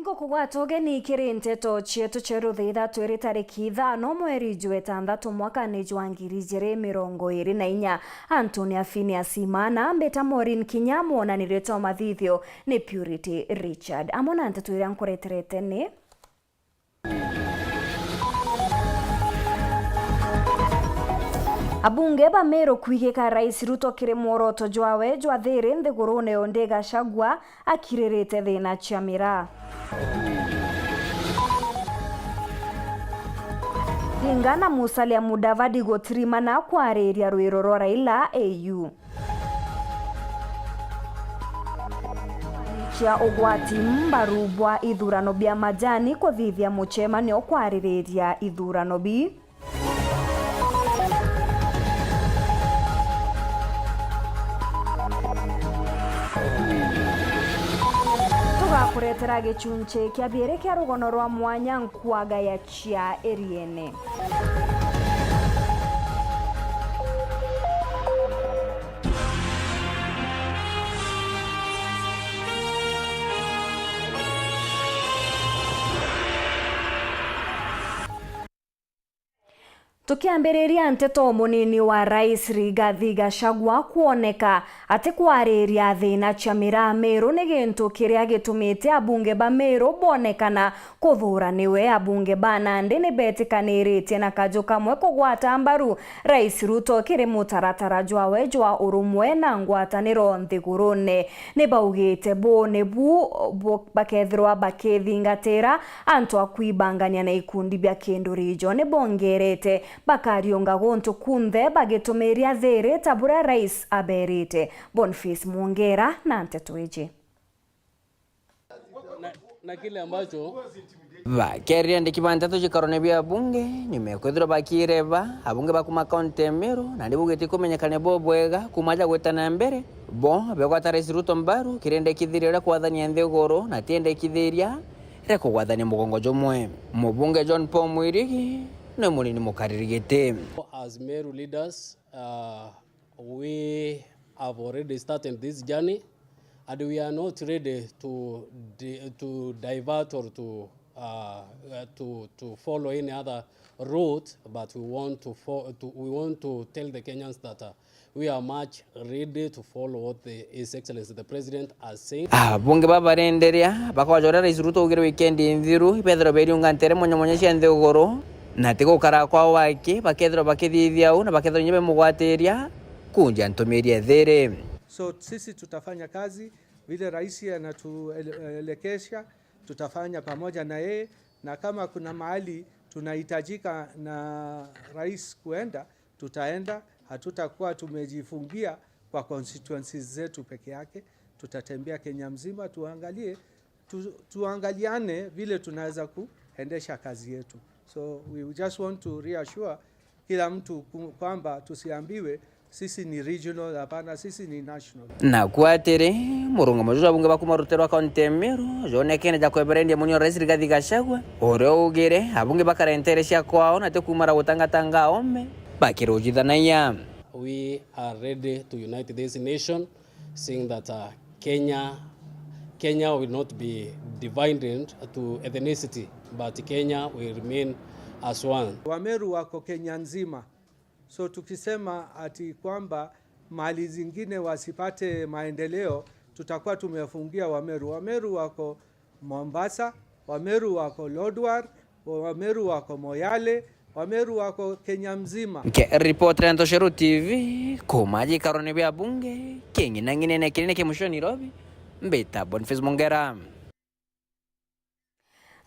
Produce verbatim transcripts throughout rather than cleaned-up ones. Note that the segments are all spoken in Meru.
Ngukugwata ugeni kiri nteto cietu cia ruthitha twiri tariki ithano mweri jwa itantatu mwakani jwa ngiri ijiri mirongo iri na inya. Antonia Phineas Imana, mbita Maureen Kinya, mwonaniritwe wa mathithio ni Purity Richard. Amwe na nteto iria nkureterete ni: Abunge ba Meru kwigika Rais Ruto kiri mworoto jwawe jwa thiri nthigurune, undi Gachagua akiririte thina cia miraa. Odinga na Musalia Mudavadi gutirimana kwariria rwiro rwa Raila A U. Cia ugwati mbaru bwa ithurano bia majani kuthithia mucemanio kwaririria ithurano bi. Tugakuretera gicunci kia biiri kia rugono rwa mwanya, Nkwaga ya cia Eriene. Tukiambiriria nteto, munini wa Rais Rigathi Gachagua kwoneka atikwariria thina cia miraa Meru ni gintu kiria gitumite abunge ba Meru bonekana kuthuura niwe. Abunge ba nandi ni betikaniritie na kaju kamwe kugwata mbaru Rais Ruto kiri mutaratara jwawe jwa urumwe na ngwataniro nthigurune. Ni baugite buu nibu bu-, bakethirwa bakithingatira antu a kwibangania na ikundi bia kindurijo. Ni bongerete bakariunga guntu kunthe bagitumiria thiri ta buria rais aberite. Boniface Mwongera na nteto iji. Na, na kile ambacho Bakeria andiki ba nteto cikarone bia bunge, nyuma ya kwithirwa bakireba, abunge ba kuma kaunti ya Meru, na ni bugite kumenyekana bo bwega kuma aja gwita na mbere, bo begwata Rais Ruto mbaru, kiri ndekithiria ria kwathania nthiguru, na ti ndekithiria ria kugwathania mugongo jumwe. Mubunge John Paul Mwirigi ni munini mukariri giti. As Meru leaders, uh, we have already started this journey and we are not ready to di-, to divert or to, uh, uh, to, to follow any other route, but we want to fo-, to, we want to tell the Kenyans that, uh, we are much ready to follow what the, His Excellency the President has said. Abunge babarenderia bakwaja uria Rais Ruto augire wikendi nthiru ibethirwa beriunga ntere mwanya mwanya cia nthiguru, na ti gukara kwao waki, bakethirwa bakithithia uu na bakethirwa inya bemugwatiria kunja ntumiria thiri. So sisi tutafanya kazi vile rais anatuelekesha, tutafanya pamoja na yeye, na kama kuna mahali tunahitajika na rais kuenda, tutaenda. Hatutakuwa tumejifungia kwa constituencies zetu peke yake, tutatembea Kenya mzima, tuangalie, tu-, tuangaliane vile tunaweza kuendesha kazi yetu. So we just want to reassure kila mtu ku-, kwamba tusiambiwe sisi ni regional, hapana, sisi ni national. Naku atiri, murungamo juju jwa abunge ba kuma rutere rwa kaunti ya Meru jonekene ja kweberendia munini wa rais Rigathi Gachagua, uria ugire abunge bakare ntere cia kwao na ti kumara gutangatanga aome bakirujithanagia. We are ready to unite this nation, seeing that, uh, Kenya, Kenya will not be divided to ethnicity, but Kenya will remain as one. Wameru wako Kenya nzima. So tukisema ati kwamba mahali zingine wasipate maendeleo, tutakuwa tumefungia Wameru. Wameru wako Mombasa, Wameru wako Lodwar, Wameru wako Moyale, Wameru wako Kenya mzima. Nkiripotera Ntoshero T V, kuma jikarone bia bunge, king'inang'inene kinene kia mucii wa Nairobi, mbita Boniface Mongera.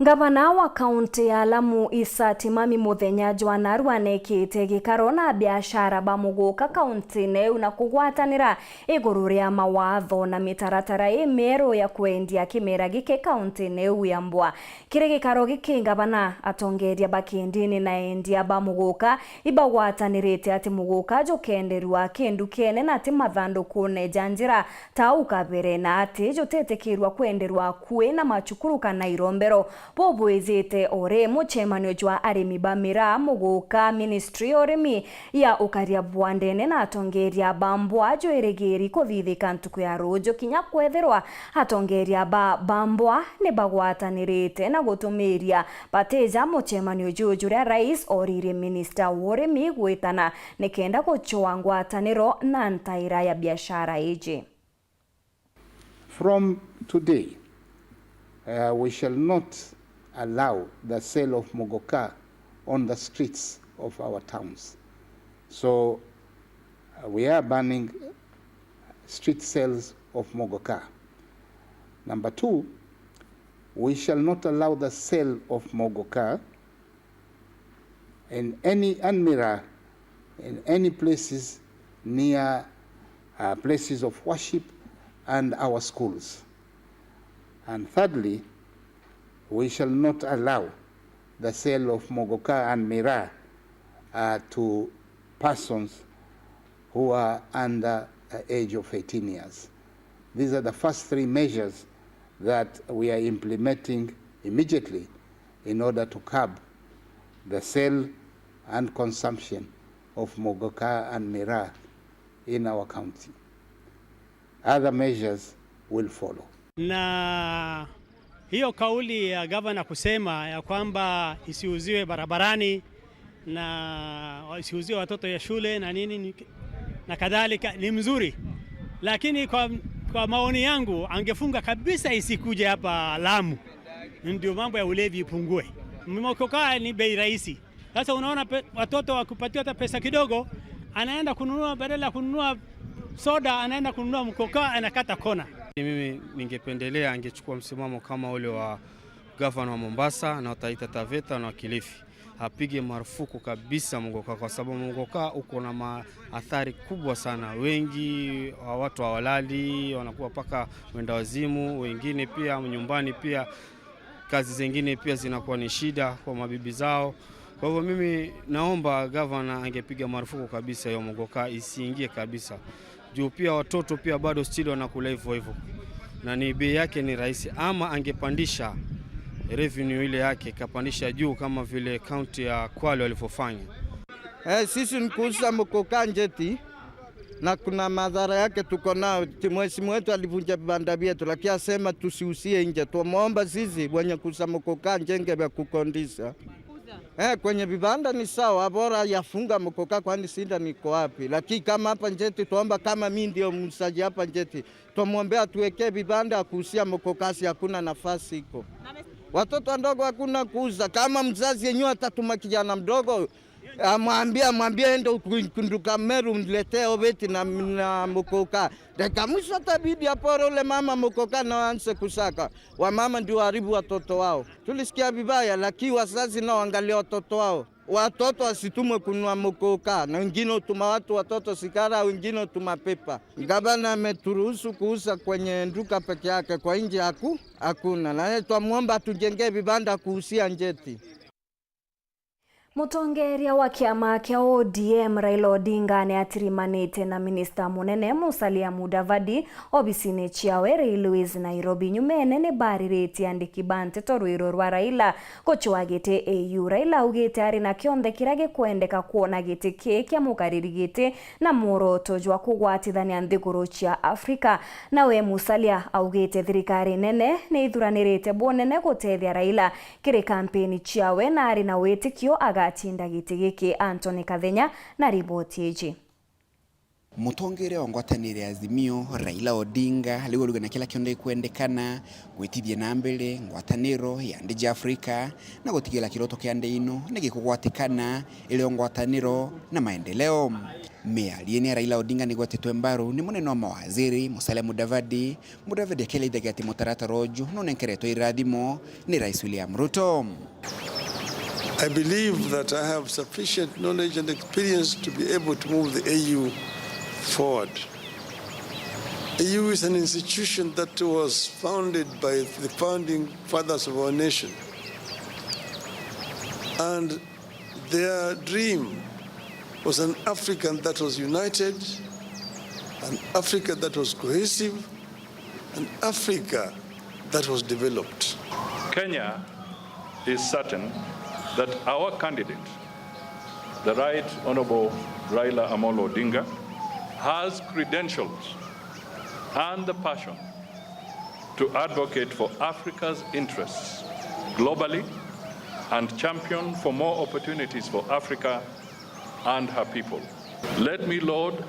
Ngavana wa kaunti ya Lamu, Isa Timami, muthenya jwa naru anekite gikaro na abiashara ba muguka kaunti-ini iu na kugwatanira iguru ria mawatho na mitaratara imieru ya kwendia kimera giki kaunti-ini iu ya Mbwa. Kiri gikaro giki, ngavana, atongeria ba kindini na endia ba muguka ibagwatanirite ati muguka jukenderua kindukene na ti mathandukune ja njira ta au kabere, na ati jutitikirua kwenderwa akui na macukuru kana irombero. Bubwijite uri mucemanio jwa arimi ba miraa muguka, Ministry ya Urimi ya ukaria bwa ndene na atongeria ba mbwa jwirigiri kuthithika ntuku ya ruju, kinya kwethirwa atongeria ba, ba mbwa ni bagwatanirite na gutumiria batija mucemanio juju juria rais oririe minista wa urimi gwitana nikenda gucua ngwataniro na ntaira ya biashara iji. From today, uh, we shall not allow the sale of mogoka on the streets of our towns. So, uh, we are banning street sales of mogoka. Number two, we shall not allow the sale of mogoka in any, and miraa in any places near, uh, places of worship and our schools. And thirdly, we shall not allow the sale of mogoka and miraa, uh, to persons who are under, uh, age of eighteen years. These are the first three measures that we are implementing immediately in order to curb the sale and consumption of mogoka and miraa in our county. Other measures will follow. Na hiyo kauli ya gavana kusema ya kwamba isiuziwe barabarani na isiuziwe watoto ya shule na nini ni- na kadhalika ni mzuri, lakini kwa, kwa maoni yangu angefunga kabisa isikuje hapa Lamu, ndio mambo ya ulevi ipungue. Mogoka ni bei rahisi. Sasa unaona pe, watoto wakipatiwa hata pesa kidogo, anaenda kununua, badala ya kununua soda anaenda kununua mkoka, anakata kona. Mimi ningependelea angechukua msimamo kama ule wa gavana wa Mombasa na wa Taita Taveta na wa Kilifi, apige marufuku kabisa mkoka, kwa sababu mkoka uko na ma- athari kubwa sana. Wengi wa watu hawalali, wanakuwa mpaka wenda wazimu, wengine pia nyumbani pia kazi zingine pia zinakuwa ni shida kwa mabibi zao. Kwa hivyo mimi naomba gavana angepiga marufuku kabisa hiyo mogoka isiingie kabisa, juu pia watoto pia bado still wanakula hivyo hivyo, na ni bei yake ni rahisi, ama angepandisha revenue ile yake, kapandisha juu kama vile kaunti ya Kwale walivyofanya. Eh, sisi ni kuuza mogoka njeti na kuna madhara yake tuko nayo. Ti- mheshimiwa wetu alivunja vibanda vyetu, lakini asema tusiuzie nje. Tuomba sisi wenye kuuza mogoka njenge vya kukondisha. Eh, kwenye vibanda ni sawa, bora yafunga mogoka, kwani shida niko wapi? Lakini kama hapa njeti, tuomba kama mi ndio muuzaji hapa njeti, tumwombea atuwekee vibanda ya kuuzia mogoka, si hakuna nafasi iko. Watoto wadogo hakuna kuuza. Kama mzazi yenyewe atatuma kijana mdogo, amwambie, amwambie ende uku- kunduka Meru, mletee obeti na, na mogoka. Dakika mwisho tabidi apore ule mama mogoka na aanze kusaka. Wamama ndio waharibu watoto wao. Tulisikia vibaya, lakini wazazi nao waangalia watoto wao. Watoto wasitumwe kununua mogoka, na wengine utuma watu watoto sigara, wengine utuma pepa. Gavana ameturuhusu kuuza kwenye duka peke yake, kwa nje haku- hakuna. Na yeye twamwomba atujengee vibanda kuuzia njeti. Mutongeria wa kiama kia O D M Raila Odinga ni atirimanite na minista munene Musalia Mudavadi obisine ciawe Railways Nairobi. Nyumene ni bariritie andiki ba nteto rwiro rwa Raila gucwa giti A U. Raila augite ari na kionthe kiria gikwendeka kwona giti kii kia mukariri giti na mworoto jwa kugwatithania nthiguru cia Afrika. Nawe Musalia augite thirikari nene ni ithuranirite bunene gutethia Raila kiri kampeni ciawe na ari na witikio agatinda giti giki. Anthony Kathenya na riboti iji. Mutongeria wa ngwataniro ya Azimio, Raila Odinga, riu aruga na kila kionthe gikwendekana gwitithia na mbere ngwataniro ya nthi cia Afrika na gutigirira kiroto kia nthi ino ni gikugwatikana, irio ngwataniro na maendeleo. Miariene ya Raila Odinga ni gwetitwe mbaru ni munene wa mawaziri Musalia Mudavadi, Mudavadi akielithagia ati mutaratara uju nunenkeretwe irathimo ni Rais William Ruto. I believe that I have sufficient knowledge and experience to be able to move the A U forward. A U is an institution that was founded by the founding fathers of our nation. And their dream was an Africa that was united, an Africa that was cohesive, an Africa that was developed. Kenya is certain that our candidate, the Right Honorable Raila Amolo Odinga, has credentials and the passion to advocate for Africa's interests globally and champion for more opportunities for Africa and her people. Let me laud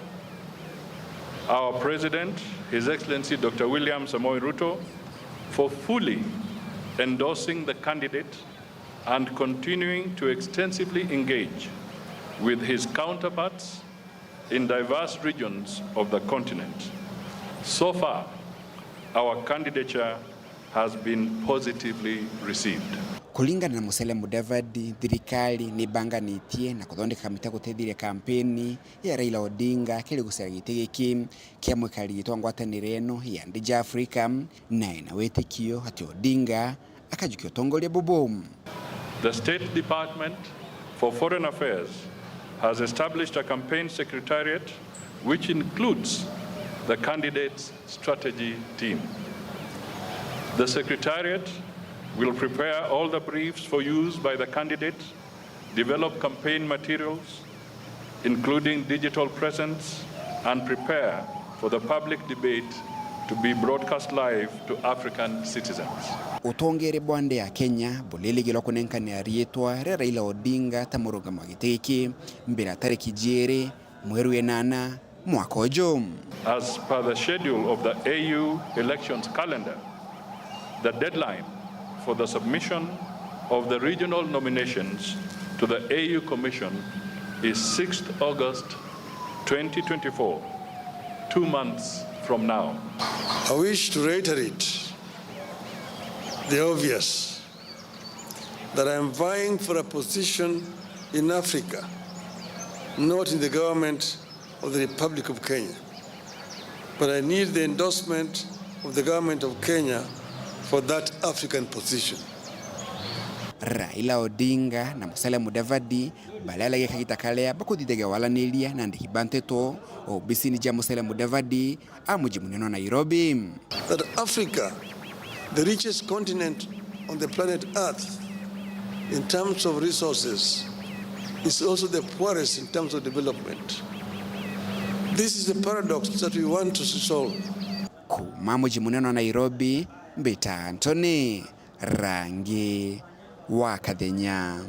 our President, His Excellency Doctor William Samoei Ruto, for fully endorsing the candidate and continuing to extensively engage with his counterparts in diverse regions of the continent. So far, our candidature has been positively received. Kuringana na Musalia Mudavadi, thirikari ni ibanganitie na kuthondeka kamiti ya guteithiria kampeni ya Raila Odinga kiri gucera giti giki kia mwikari gitwa ngwataniro ino ya nthi ja Afrika, na ina witikio ati Odinga akajukia utongoria bubu. The State Department for Foreign Affairs has established a campaign secretariat which includes the candidates' strategy team. The secretariat will prepare all the briefs for use by the candidate, develop campaign materials, including digital presence, and prepare for the public debate to be broadcast live to African citizens. Utongeria bwa nthi ya Kenya buririgirwa kunenkanira riitwa ria Raila Odinga ta murungami wa giti giki mbere ya tariki jiiri mweri wa inana mwaka uju. As per the schedule of the A U elections calendar, the deadline for the submission of the regional nominations to the A U Commission is sixth August twenty twenty-four, two months from now. I wish to reiterate the obvious that I am vying for a position in Africa, not in the government of the Republic of Kenya. But I need the endorsement of the government of Kenya for that African position. Raila Odinga na Musalia Mudavadi bararagia kagita karia bakuthithagia waraniria na andiki ba nteto obisini ja Musalia Mudavadi a muji munene wa Nairobi. That Africa, the richest continent on the planet Earth, in terms of resources, is also the poorest in terms of development. This is the paradox that we want to solve. Kuuma muji munene wa Nairobi, mbita Anthony Rangi wa Kathenya.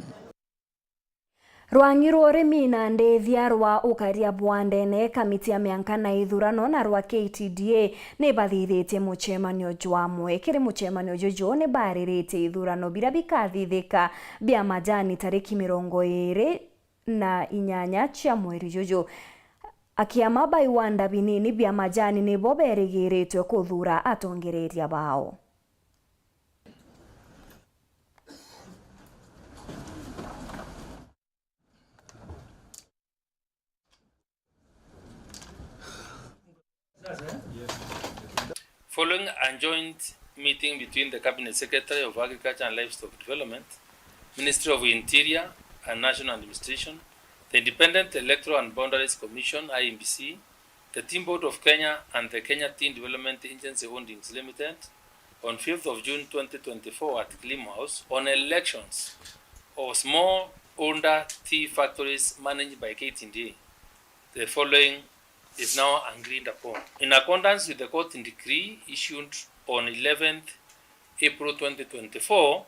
Rwang'i rwa urimi na ndithia rwa ukaria bwa ndene, kamiti ya mianka na ithurano na rwa K T D A ni bathithitie mucemanio jwa amwe. Kiri mucemanio juju ni bariritie ithurano biria bikathithika bia majani tariki mirongo iiri na inyanya cia mweri juju. Akiama ba iwanda binini bia majani nibo berigiritwe kuthura atongereria bao. Following a joint meeting between the Cabinet Secretary of Agriculture and Livestock Development, Ministry of Interior and National Administration, the Independent Electoral and Boundaries Commission, I E B C, the Tea Board of Kenya and the Kenya Tea Development Agency Holdings Limited on fifth of June twenty twenty-four at Kilimo House on elections of small holder tea factories managed by K T D A. The following is now agreed upon. In accordance with the court decree issued on eleventh April twenty twenty-four,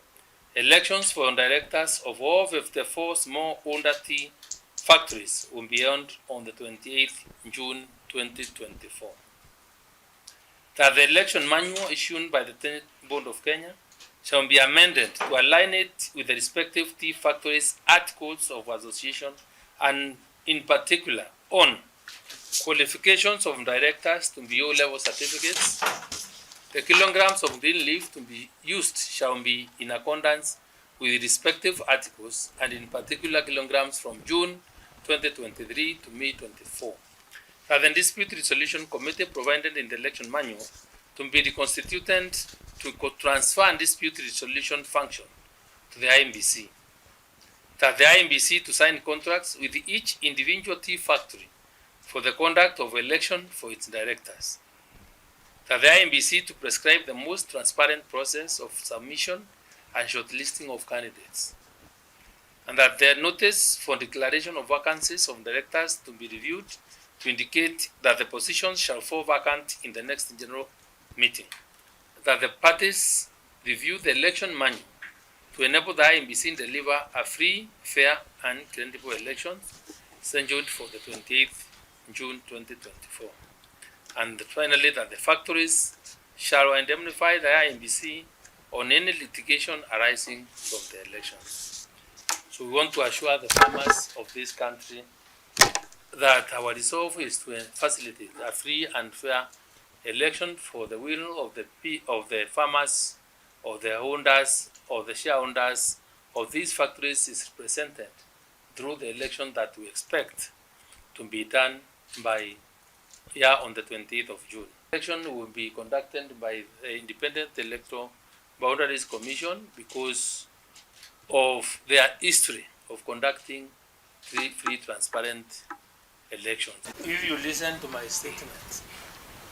elections for directors of all fifty-four small holder tea factories will be held on the twenty-eighth June twenty twenty-four. That the election manual issued by the Tea Board of Kenya shall be amended to align it with the respective tea factories' articles of association, and in particular on qualifications of directors to be O-level certificates. The kilograms of green leaf to be used shall be in accordance with respective articles, and in particular kilograms from June twenty twenty-three to May twenty-four. That the Dispute Resolution Committee provided in the election manual to be reconstituted to co-, transfer dispute resolution function to the I E B C. That the I E B C to sign contracts with each individual tea factory for the conduct of election for its directors. That the I E B C to prescribe the most transparent process of submission and shortlisting of candidates, and that the notice for declaration of vacancies of directors to be reviewed to indicate that the positions shall fall vacant in the next general meeting, that the parties review the election manual to enable the I E B C deliver a free, fair and credible elections scheduled for the twenty-eighth June twenty twenty-four. And finally, that the factories shall indemnify the I E B C on any litigation arising from the elections. So we want to assure the farmers of this country that our resolve is to facilitate a free and fair election for the will of the pe-, of the farmers, of the owners, of the shareholders of these factories is represented through the election that we expect to be done by here on the twenty-eighth of June. Election will be conducted by the Independent Electoral Boundaries Commission because of their history of conducting free, free, transparent elections. If you listen to my statements,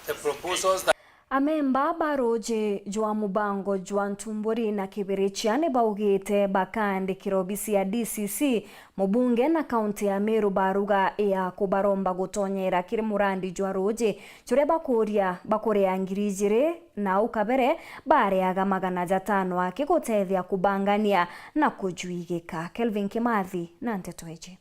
the proposals that Amemba ba ruuji jwa mubango jwa Ntumburi na Kibirichia ni baugite bakaandikira obisi ya D C C, mubunge na kaunti ya Meru baruga ya kubaromba gutonyera kiri murandi jwa ruuji juria bakuria bakuria ngiri ijiri na au kabere bareaga magana jatano aki gutethia kubangania na kujwigika. Kelvin Kimathi na nteto iji.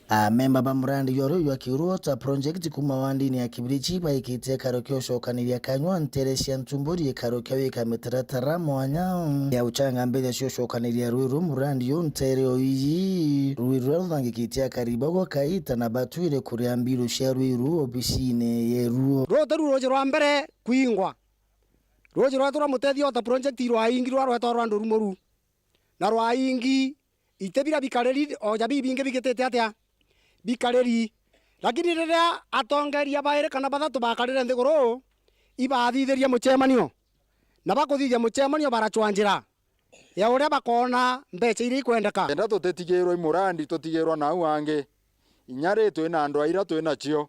Amemba ba murandi jwa ruuji jwa Kiuru Water Project kuuma wandini ya Kibirichi baikite ikaro kia ucokaniria kanyua ntere cia Ntumburi, ikaro kia wika mitaratara mwanya ya uchanga mbeca cia ucokaniria ruuji ruu murandi juu ntere o iji. Ruuji ruria ruthangikitie akari bagwa kaita na batwire kuria mbiru cia ruuji ruu obisine yeruo. Ruu ti ru ruuji rwa mbere kwingwa. Ruuji rwetu rwa Mutethi Water Project rwaingi rwa rwetwa rwa Nduru Muru. Na rwaingi, iti biria bikariri, o ja bibingi bigitite atia? Bikariri. Lakini riria atongeria bairi kana bathatu bakarire nthiguru, ibathithirie mucemanio. Na bakuthithia mucemanio baracwa njira ya uria bakoona mbeca iria ikwendeka. Kenda tutitigirwe i murandi, tutigirwa nau angi. Inya ri twina andu aira twinacio,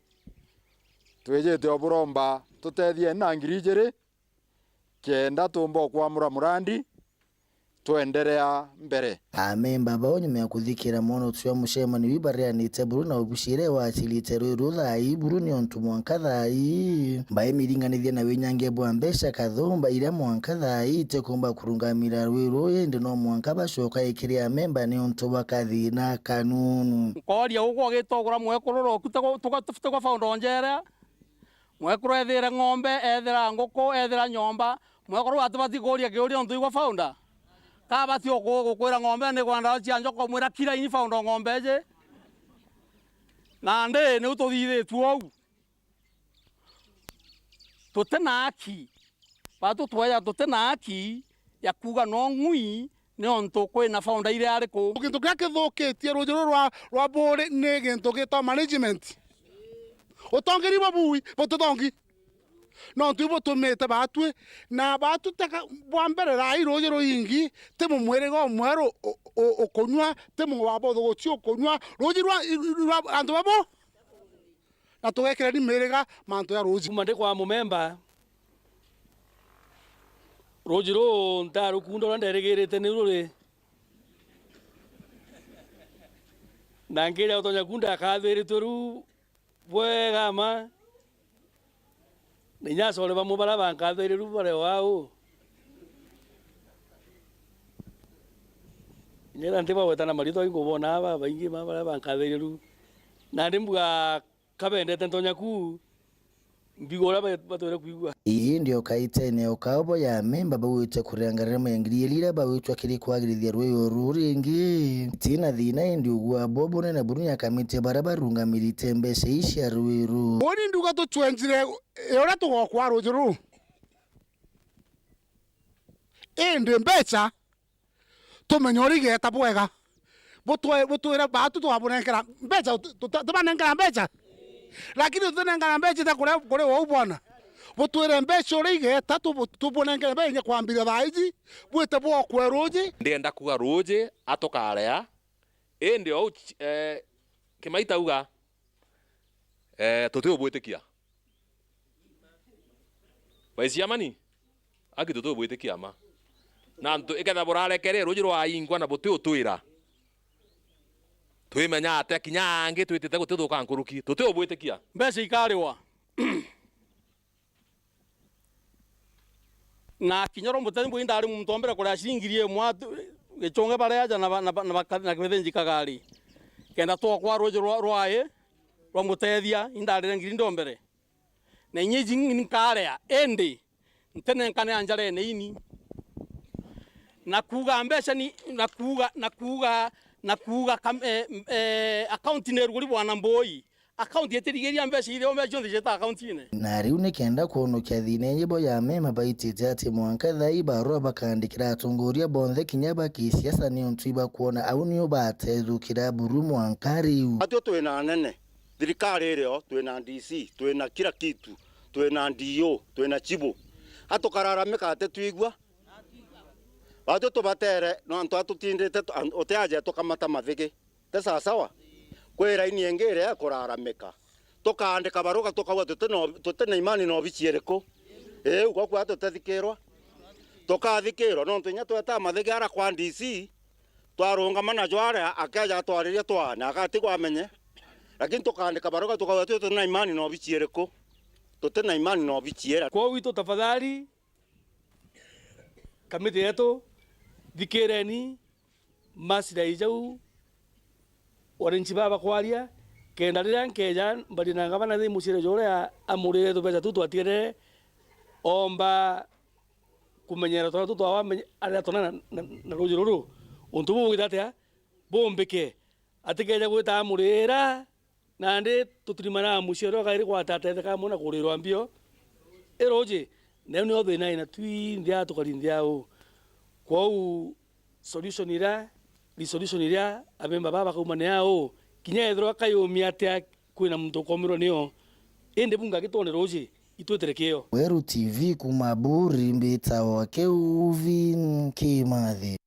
twijite o buromba tutethie na ngiri ijiri, kenda tuumba ukwamura murandi twenderea mbere. Amemba bao nyuma ya kuthikira mwono jwa mucemanio ibareanite buru na obisi iria iwacirite ruuji ruu thaa ii buru niontu mwanka thaa ii baimiringanithia na winyangia bwa mbeca kathumba iria mwanka thaa ii itikumba kurungamira ruuji ruu indi no mwanka bacoka ikiri amemba niontu bwa kathina kanunu. Nkooria ugwe ugitogura mwekuru roku tuga tuga faundo njerea. Mwekuru ethire ng'ombe, ethira nguku, ethira nyomba, mwekuru atibati kuuria kiuria untu igwa founder. Ka abati o ku-, gukwira ng'ombe ni kwenda ndawa cia njoka, umwira kira ini founder ng'ombe iji. Nandi niu tuthithitue uu. Tuti na haki. Batu tweja tuti na haki ya kuuga no ng'ui niontu kwina founder iria ari ku. Gintu kiria kithukitie ruuji ruru rwa, rwa Buuri ni gintu gitwa management. Utongeri bwa bui, bututhongi. Nontu ibutumite baatwi, na baatwi teka bwa mbere thaa ii ruuji ruingi, ti mumwiriga umweru u-, u-, ukunyua, ti mubaba uthuguci ukunyua, ruuji rwa, rwa antu babo. Na tugekireni miriga mantu ja ruuji. Kuma ndi kwa mumemba, ruuji ruu ntarukunda uria nderigirite niu ruri. Na nkiria utonya kunda akathiritwe ru bwega ma. Na inya acore bamwe baria bankathiri ru bari o au. Inya ethira ntibagweta na maritwa inkubona aba baingi ma baria bankathiri ru. Nandi mbuga kabendete ntonya ku, mbigua uria ba-, batwire kwigua. Ii ndio kaitene o kaobo ya amemba bauite kurenga ngarama ya ngiri iria bawitwa kiri kwagirithia rwio ruu ringi. Tina thina indi ugua bo bunene buru ni akamiti baria barungamirite mbeca ii cia rwio ruu. Uni nduga tucwenjire e uria tugokwa ruuji ruu. Indi mbeca tumenye uria igeeta bwega. Butwe-, butwire baatu twabunenkera mbeca, tuta-, tubanenkera mbeca. Lakini tutinengera mbeca ita kuria, kuri wau bwana. Butwire mbeca uria igeeta, tubu-, tubunenkere mbeca inya kwambiria thaa iji, bwite bwokwe ruuji. Ndienda kuga ruuji atukarea, indi ou, eh, Kimaita auga, eh, tutiubwitikia. Baisiamani, aki tutubwitikia ma. Na antu iketha burarekere ruuji rwaingwa na buti utwira, twimenya atia kinya angi twitite gutithuka nkuruki, tuti ubwitikia. Mbeca ikariwa. Na kinya rwa mutethia mbui ndari muntu wa mbere kuria ciringi ngiri imwe atu-, gichunge baria aja na ba-, na ba-, na baka-, na bithinji kagari. Kenda twakwa ruuji rwa, rwai rwa mutethia, indarire ngiri ndombere. Na inya iji nkaria, indi ntenenkane anjarene ini. Na kuuga mbeca ni, na kuuga, na kuuga, na kuuga kam-, eh, eh, account ni ruguri bwana mbui. Account itirigiria mbeca iria, mbeca cionthe cieta account-ini. Na riu ni kenda kwonokia thina iji bo ya mema baitite ati mwanka thaa ii barua bakandikira atongoria bonthe kinya ba kisiasa niuntu ibakwona au niu batethukira buru mwanka riu. Atio twina anene, thirikari irio, twina D C, twina kila kitu, twina D O, twina chibu. Atukararamika ati twigua? Atio tubatere, no antu atutindite tu-, an-, utiaje tukamata mathigi. Ti sawasawa? Kwi raini ingi iria ikuraramika. Tukaandika baruga tukauga tuti na, tuti na imani na obici iriku? Iu gwakwaa tutethikirwa? Tukathikirwa, nontu inya twetaa mathigi ara kwa D C, twarungama najo aria, akeja atwariria twaane, agatigwa amenye. Lakini tukaandika baruga tukauga tuti na imani na obici iriku? Tuti na imani na obici ira. Kwou itu tafadhali, kamiti yetu, thikireni, maslahi jau wananchi baba kwaria, kenda riria nkeja mbarie na ngavana thi muciere juria amurire tubeca tu twatigere, omba kumenyera twana tu twawa menye-, aria twana na, na, na ruuji ruru. Untu buu bwita atia? Bumbike. Atikeja gwita amurira, nandi tutirimana muciere ukairi gwata atetheka amwe na kurirwa mbio. I ruuji, neu nio thina ina twinthe aa tukari nthi au. Kwou, solution iria, resolution iria amemba baa bakaumania uu, kinya ethirwa kayumia atia, kwina muntu ukomirwa nio, indi bunga gitone ruuji, itwitire kio. Weru T V kuuma Buri, mbitawa Keuvin Kimathi.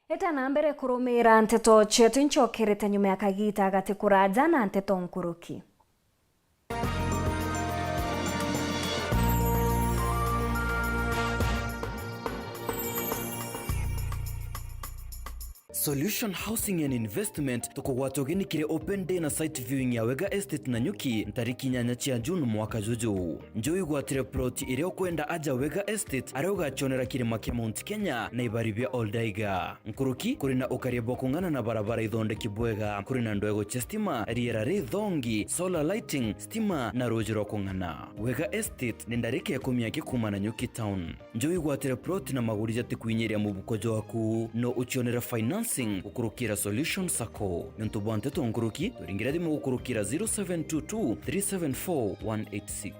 Eta na mbere kurumira nteto cietu, incokerete nyuma ya kagita gati kuraja na nteto nkuruki. Solution Housing and Investment tukugwata ugeni kiri open day na site viewing ya Wega Estate Nanyuki ntariki inyanya cia June mwaka juju. Njo wigwatire plot iria ukwenda aja Wega Estate, aria ugacionera kirima kia Mount Kenya na ibari bia Oldaiga. Nkuruki, kuri na ukaria bwa kung'ana na barabara ithondeki bwega, kuri na ndwego cia stima, riera rithongi, solar lighting, stima na ruuji rwa kung'ana. Wega Estate ni ndarika ikumi aki kuuma Nanyuki town. Njo wigwatire plot na maguri jati kwinyiria mubuko jwaku, no ucionere financing gukurukira Solution Sacco. Niuntu bwa nteto nkuruki, turingire thimu gukurukira zero seven two two three seven four one eight six.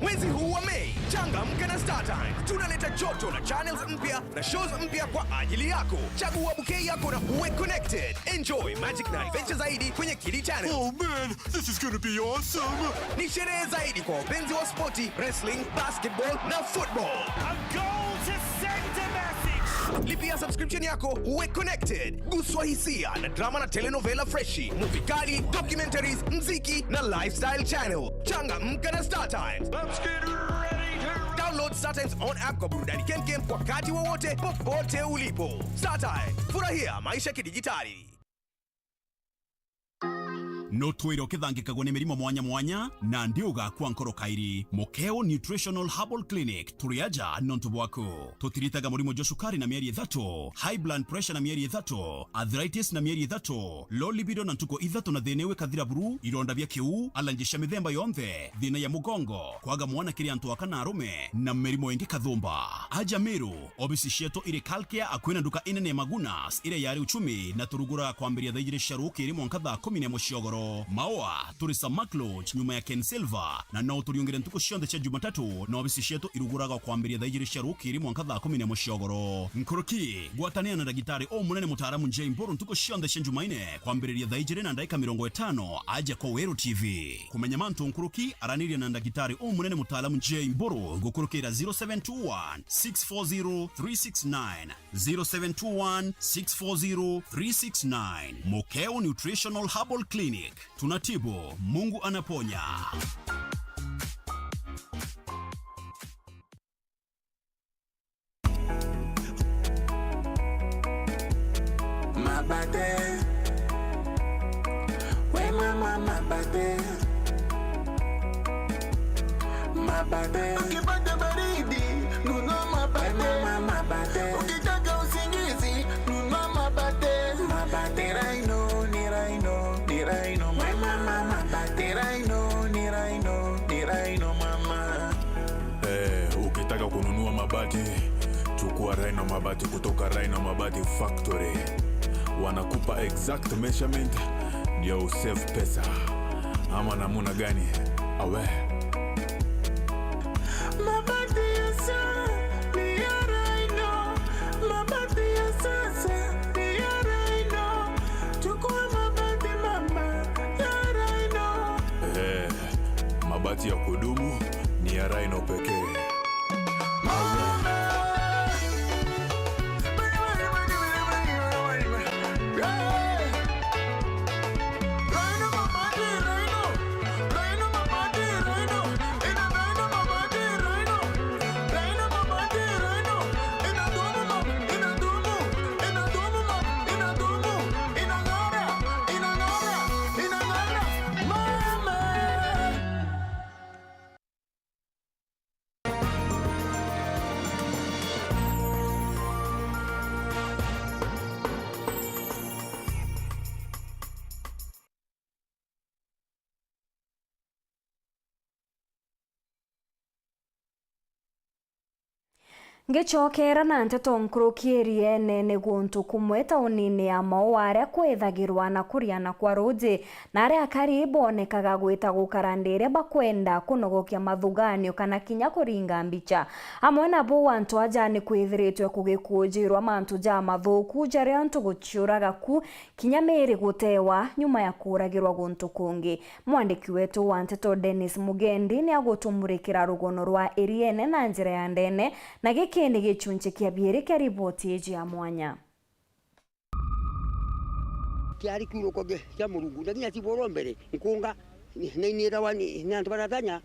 Mwezi huu wa Mei, changamka na StarTimes. Tunaleta joto na channels mpya na shows mpya kwa ajili yako. Chagua bouquet yako na uwe connected. Enjoy magic na adventure zaidi kwenye Kidi Channel. Oh man, this is gonna be awesome! Ni sherehe zaidi kwa wapenzi wa spoti, wrestling, basketball na football. A goal to send a message. Lipia subscription yako, uwe connected. Guswa hisia na drama na telenovela freshi, movie kali, documentaries, mziki na lifestyle channel. Changamka na StarTimes. Let's get ready to Download StarTimes on app kwa burudani kemkem wakati wowote, popote ulipo. StarTimes, furahia maisha kidijitali. No twire ukithangikagwa ni mirimo mwanya mwanya, na ndi ugakua nkoro kairi. Mukeo Nutritional Herbal Clinic, turi aja nontu bwaku. Tutiritaga murimo jwa cukari na mieri ithatu, high blood pressure na mieri ithatu, arthritis na mieri ithatu, low libido na ntuku ithatu na thina iu ikathira buru, ironda bia kiu, allergy cia mithemba yonthe, thina ya mugongo, kwaga mwana kiri antu aka na arume, na mirimo ingi kathumba. Aja Meru, obisi cietu iri Kalkia, akui na nduka inene ya Magunas, iria yari Uchumi, na turuguraga kwambiria thaa ijiri cia rukiri mwanka thaa kumi na imwe cia ugoro. Maua, turi Samak Lodge, nyuma ya Ken Silver, na no uturiungire ntuku cionthe cia Jumatatu, na obisi cietu iruguraga kwambiria thaa ijiri cia rukiri mwanka thaa kumi na imwe cia ugoro. Nkuruki, gwatanira na ndagitari umunene mutaaramu J Mburu ntuku cionthe cia Jumaine, kwambiriria thaa ijiri na ndagika mirongo itano, aja kwa Weru T V. Kumenya mantu nkuruki, araniria na ndagitari umunene mutaalamu J Mburu gukurukira zero seven two one six four zero three six nine, zero seven two one six four zero three six nine. Mukeo Nutritional Herbal Clinic. Tunatibu, Mungu anaponya. Mabate. We mama mabate. Mabate. Ukipata baridi, nunua mabate. We mama mabate. Ukitaka usingizi, nunua mabate. Mabate. Ni Rhino, ni Rhino, ni Rhino. We mama mabate. Ni Rhino, ni Rhino, ni Rhino mama. Eh, ukitaka kununua mabati, chukua Rhino Mabati kutoka Rhino Mabati Factory. Wanakupa exact measurement ndio usave pesa. Ama namuna gani? Awe. Mabati ya sasa ni ya Rhino. Mabati ya sasa ni ya Rhino. Chukua mabati mama ya Rhino. Eh. Mabati ya kudumu ni ya Rhino pekee. Ngicokera na nteto nkuruki, Iriene ni guntu kumwe taunini ya Maua aria kwithagirwa na kuriana kwa ruuji, na aria akari bonekaga gwita gukara ndiria bakwenda kunogokia mathuganio kana kinya kuringa mbicha. Amwe na buu, antu aja ni kwithiritwe kugikujirwa mantu ja mathuku jaria antu guciuraga ku, kinya miiri gutewa nyuma ya kuuragirwa guntu kungi. Mwandiki wetu wa nteto Dennis Mugendi ni agutumurikira rugono rwa Iriene na njira ya ndene, na giki ni gichunchi kia biiri kia riboti iji ya mwanya. Kiari kiuruko kia, kia Murungu, na kinya ciburwa mbere, nkunga, ni, na inirawa ni, ni antu baratanya,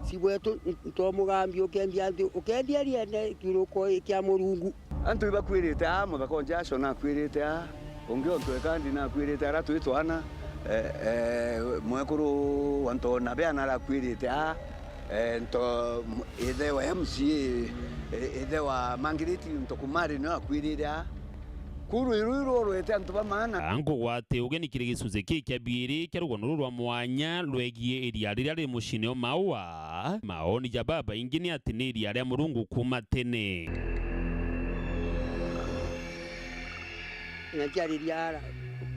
cibwetu, ntomugambi ukendia nthi, ukendia Iriene kiuruko kia Murungu. Antu ibakwirite aa, muthaka o Jasho nakwirite aa, ungi o Ntwekandi nakwirite ara twi twana, eh, eh, mwekuru wa Ntona Bea narakwirite aa, eh, nto, m-, ithe wa M C A, eh, ithe wa Margaret Ntokumari nio akwirire aa. Kuu rwiri ruu rworwete antu ba maana. Nkugwate ugeni kiri gicunci kii kia biiri kia rugono ruu rwa mwanya rwegie iria riria riri muciine o Maua. Maoni ja babaingi ni ati ni iria ria Murungu kuuma tene. Na ciariria ara,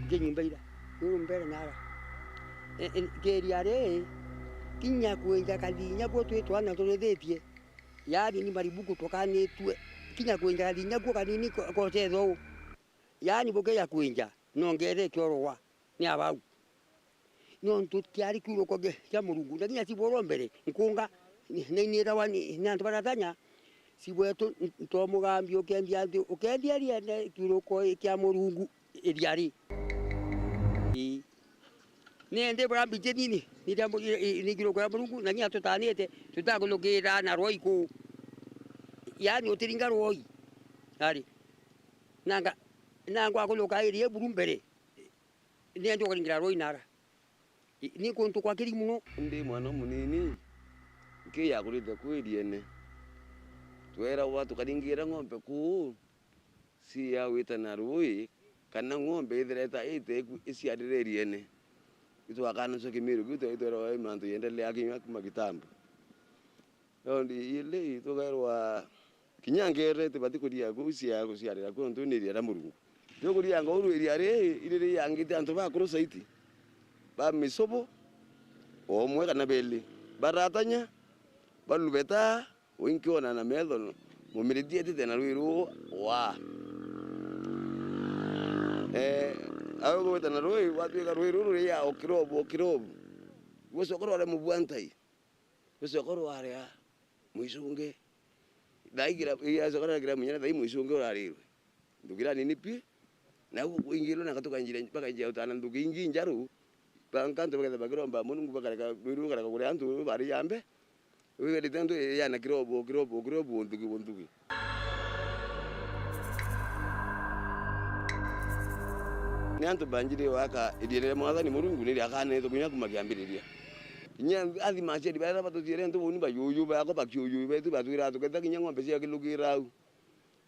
nki nyumba ira, ruru mbere na ara. E, e, kiria ri, kinya kwinja kathinya kuo twi twana turithitie, yaani ni maribuku tukanitue, kinya kwinja kathinya kuo kanini ko-, kocethou. Yaani bukija kwinja, no ngethe kiorogwa ni abau. Nontu kiari kiuruko kia, kia Murungu, na kinya ciburwa mbere, nkunga, ni, ni, ni irawa ni, ni antu baratanya, cibwetu, n-, ntomugambi ukendia nthi, ukendia Iriene kiuruko kia Murungu, iria ri. Ii. Ni ndi bura mbiji nini, ni ria mu-, i, i, ni kiuruko kia Murungu, na kinya tutanite, tutakulukira na rwai kuu. Yaani utiringa rwai. Ari. Nanga, nanga akuluka iria buru mbere. Ni antu ukaringira rwai nara. I, ni kuntu kwa kiri muno. Ndi mwana munini, nkiya kurithia kuu Iriene. Tweragwa tukaringira ng'ombe kuu, cia gwita na rui, kana ng'ombe ithireta ite iku-, iciarire Iriene. Itwakanacua kimiru kiu, twe-, tweragwa i mantu yendelea kinya kuma kitambo. Raundi ili tukairwa kinya ngere tibati kuria kuu cia guciarira kuu, nontu ni iria ria Murungu. Tukurianga uru iria ri, iri riangite antu bakuru saiti, ba misobo, o umwe kana beli, baratanya, balubeta, winkiona na metho, mumiriti etite na rui ruu, wa. Eh, awe gwita na rui, gwatuika rui ruru ria o kirobu, o kirobu. Gucoka rware mubua ntai. Rucoka rwaria mwisungi. Thaa igira, yacoka ragira munyana thaa mwisungi urarirwe. Ndugira nini pi. Na ugu kwingirwe na katukanjira, bakainjia utana ndugi ingi njaru. Banka antu baketha bakiromba Murungu bakareka, rwiru kareka kuria antu bari jambe. Wigerite antu yana kirobo, kirobo, kirobo, ndugi, ndugi. Ni antu banjire gwaka iriene ria Mwathani Murungu ni riakanetwe kinya kuma kiambiriria. Kinya athima aciari baria batuciere antu bau ni bajuju bakwa bakiujuju betu batwira tuketa kinya ng'ombe cia kilugira au.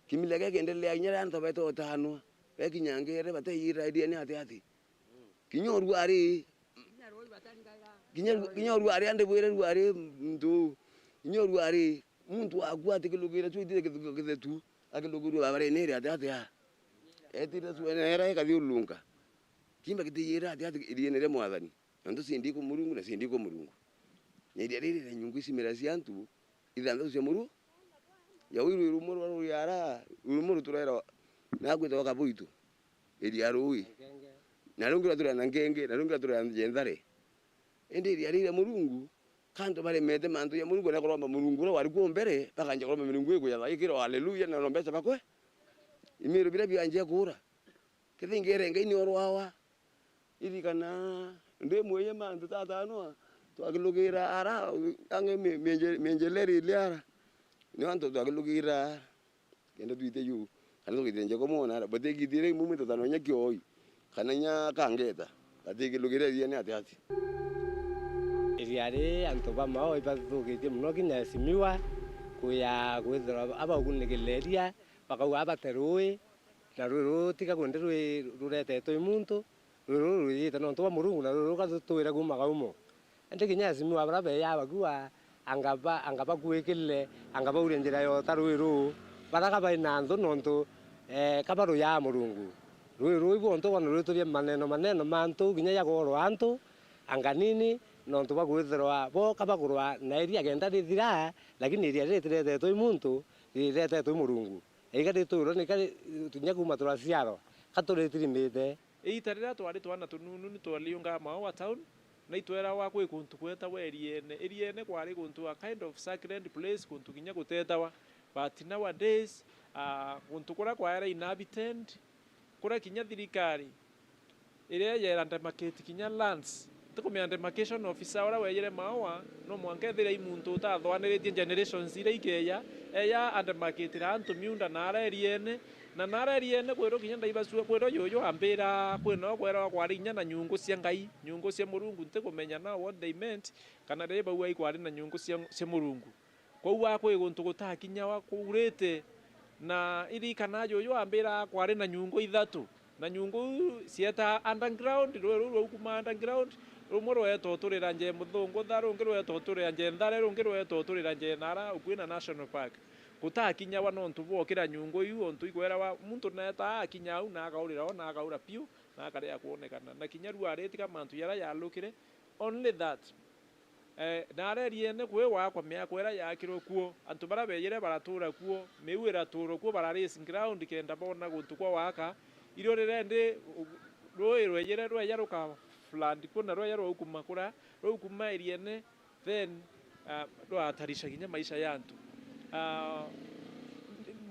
Kimila gikiendelea kinya riria antu betotanwa, bekinyangire bateyira iriene ati ati. Kinya urwari, kinya, kinya urwari andi bwire rwari muntu, kinya urwari muntu waku atikilugire tu itire kithetu, akilugirwe babarene iri ati ati a. Etire tu ene era ikathiurunka. Kimba kitiyira ati ati iriene ria Mwathani. Nontu cindi ku Murungu na cindi ku Murungu. Na iria riri ria nyungu icimira cia antu ithanthatu cia muru. Ya wiru irumo rwa ruri ara, irumo ruturera na gwitwa kabuitu. Iria rui. Na rungi rwa turera na ngenge, na rungi rwa turera njenthare. Indi iria riri ria Murungu, kantu baremete mantu ya Murungu na kuromba Murungu uria wari kuo mbere, bakanja kuromba Murungu ikuyatha ikiro haleluya na no mbeca bakwe. Imiru biria bianjia kuura. Kethira ingeere Ngai ni orwawa. Irikana, ndi mwiye mantu tatanwa, twakilugira ara, ange mi-, mienje-, mienjeleri ile ara. Ni antu twakilugira ara. Kenda twite yu, kana tukithenje kumwona ara. Batikithire imu mwitatano nya kioi, kana nya kangeta. Batikilugire iriene ati ati. Iria ri antu ba Maua ibathukitie muno kinya esimiwa, kuya kwithirwa abaugunikire iria, bakauga abate rui, na rui ruu tiga kundi rui ruretetwe i muntu, rui ruu rwijite nontu bwa Murungu, na rui ruu rugatutwira kuuma kaumo. Indi kinya esimiwa baria beeja bakua, anga ba-, anga bakuikirire, anga baurie njira yota rui ruu, baria ka bai na nthu nontu, eh, ka barujaa Murungu. Rui ruu ibu ontu boona rwiturie maneno maneno ma antu, kinya ja kuorwa antu, anga nini, nontu bwa kwithirwa bo ka bakurwa na iria kenda rithira, lakini iria riri ritiretetwe i muntu, ririretetwe i Murungu. Iga ritwirwe ni ka ri-, kinya kuuma turaciarwa, ka turitirimite. Iita riria twari twana tununu ni twariungaa Maua town, na itwerawa kwi kuntu kwetagwa Eriene. Eriene kwari kuntu a kind of sacred place, kuntu kinya gutetawa. But nowadays, ah, kuntu kuria kwaera inhabited, kuria kinya thirikari iria yera demarcate kinya lands, ntikumenya demarcation officer uria wejire Maua, no mwanka ethire i muntu utathwaniritie generations iria ikeeja, eja andemarcatira antu miunda na ara Eriene, na na ara Eriene kwirwo kinya ndaibacua, kwirwo juju ambira kwinoo kwerwa kwari inya na nyungu cia Ngai, nyungu cia Murungu, ntikumenya na what they meant, kana riria bauga ikwari na nyungu cia, cia Murungu. Kwou aa kwi guntu gutakinyawa kuurite, na irikana juju ambira kwari na nyungu ithatu, na nyungu iu cieta underground, rui ruu rwaukuma underground, rumwe rweeta uturira nja e Muthungutha, rungi rweeta uturira nja e Nthare, rungi rweeta uturira nja e Nara, ukui na National Park. Gutakinyawa nontu bwa ukira nyungu iu, ontu ikwerawa muntu neeta akinya au na akaurira o na akaura piu na akaria kwonekana. Na kinya riu aritiga mantu jaria jalukire, only that, Eh, na ara Eriene kwi gwakwa miako iria yaakirwe kuo, antu baria beejire baratuura kuo, miu iratuurwa kuo, bara raise ground kenda boona guntu kwa gwaka. Irio riria indi rui rweejire rweeja ruka flood kuo na rweeja rwaukuma kuria, rwaukuma Eriene, then, ah, rwahatarisha kinya maisha ya antu. Ah,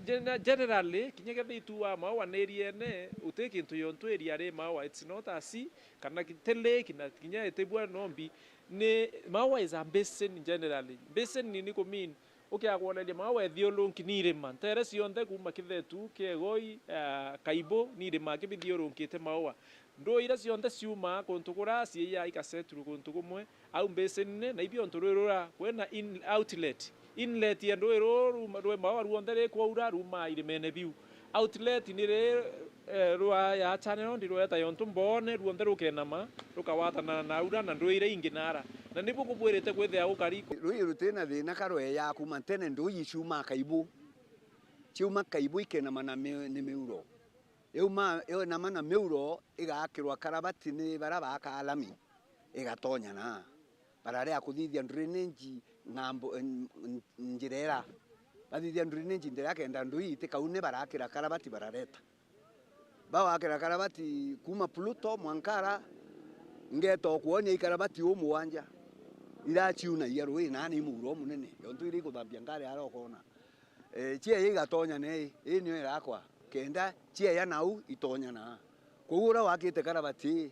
gene-, generally, kinya kethira itu wa Maua na Eriene, uti kintu yontu area ri Maua, it's not a sea, kana ki-, ti lake, na kinya itibua nombi, ni, Maua is a basin generally. Basin ni, ni ku mean, ukiaga kwoneria Maua ithiurunki ni irima. Ntere cionthe kuuma Kithetu, Kiegoi, ah, Kaibu, ni irima kibithiurunkite Maua. Nduu iria cionthe ciumaa kuntu kuria ciiyaa ikasettle kuntu kumwe, au basin-ini, na ibio ontu rwi rura kwina in-, outlet. Inlet ya rui ruu ruma-, rwi Maua ruonthe rikwaura rumaa irimene biu. Outlet ni ri, eh, rwa ya channel ndi rweta yontu mboone ruonthe rukenama, rukawatana na aura na ndui iria ingi naara. Na nibu kubwirite kwithia gukari. Rui rutina thina ka rweeja kuuma ntene, ndui ciumaa Kaibu. Ciuma Kaibu ikenama na mi-, ni miuro. Iuma, inama na miuro igaakirwa karabati ni baria baakaa lami, igatonya naa. Bararia kuthithia drainage ng'ambo, n-, n-, njira ira. Bathithia drainage njira kenda ndui itikaune, barakira karabati barareta. Bawakira karabati kuuma Pluto mwanka ara, ngeeta o kwonia ikarabati uu mugwanja iraciunagia rui, na ni muuro munene, yontu iria ikuthambia ngari ara ukoona. Eh, cieya igatonya nei, ii nio irakwa, kenda cieya nau itonya naa. Kwou uria wakite karabati ii,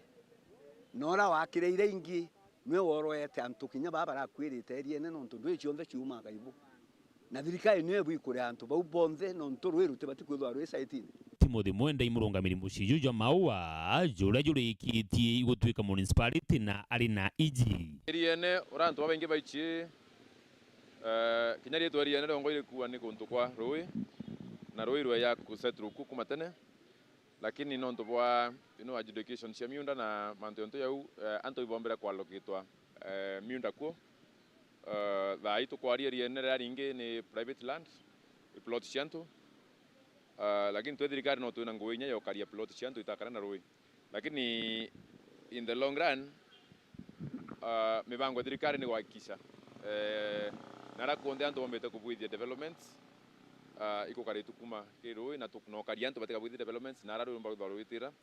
na uria wakire iria ingi, nwe woroete antu kinya baa barakwirite Eriene, nontu ndui cionthe ciumaa Kaibu. Na thirikari nio ibwikure antu bau bonthe, nontu rui rutibati kwithirwa rwi saitine. Timothy Mwenda i murungamiri mucii juu jwa Maua, juria jurikitie igutwika municipality na ari na iji. Eriene, uria antu babaingi baici, eh, kinya riitwa Eriene riongo irikua ni kuntu kwa rui, na rui rweya kusettle ku kuma tene, lakini nontu bwa, you know, adjudication cia miunda na mantu jontu jau, eh, antu ibombire kwallocatwa, eh, miunda kuo. Eh, thaa ii tukwaria Eriene riria ringi ni private land, i plot cia antu. Eh, lakini twi thirikari no twina ngugi inya ya ukaria plot cia antu itakare na rui. Lakini in the long run, ah, mibango ya thirikari ni kuhakikisha, eh, nara kunthe antu bombite kubwithia developments, ah, ikukaritwe kuma kiri rui na tu-, na ukaria antu batiga bwithia developments, na ara rui rumba ruthwa rwitira,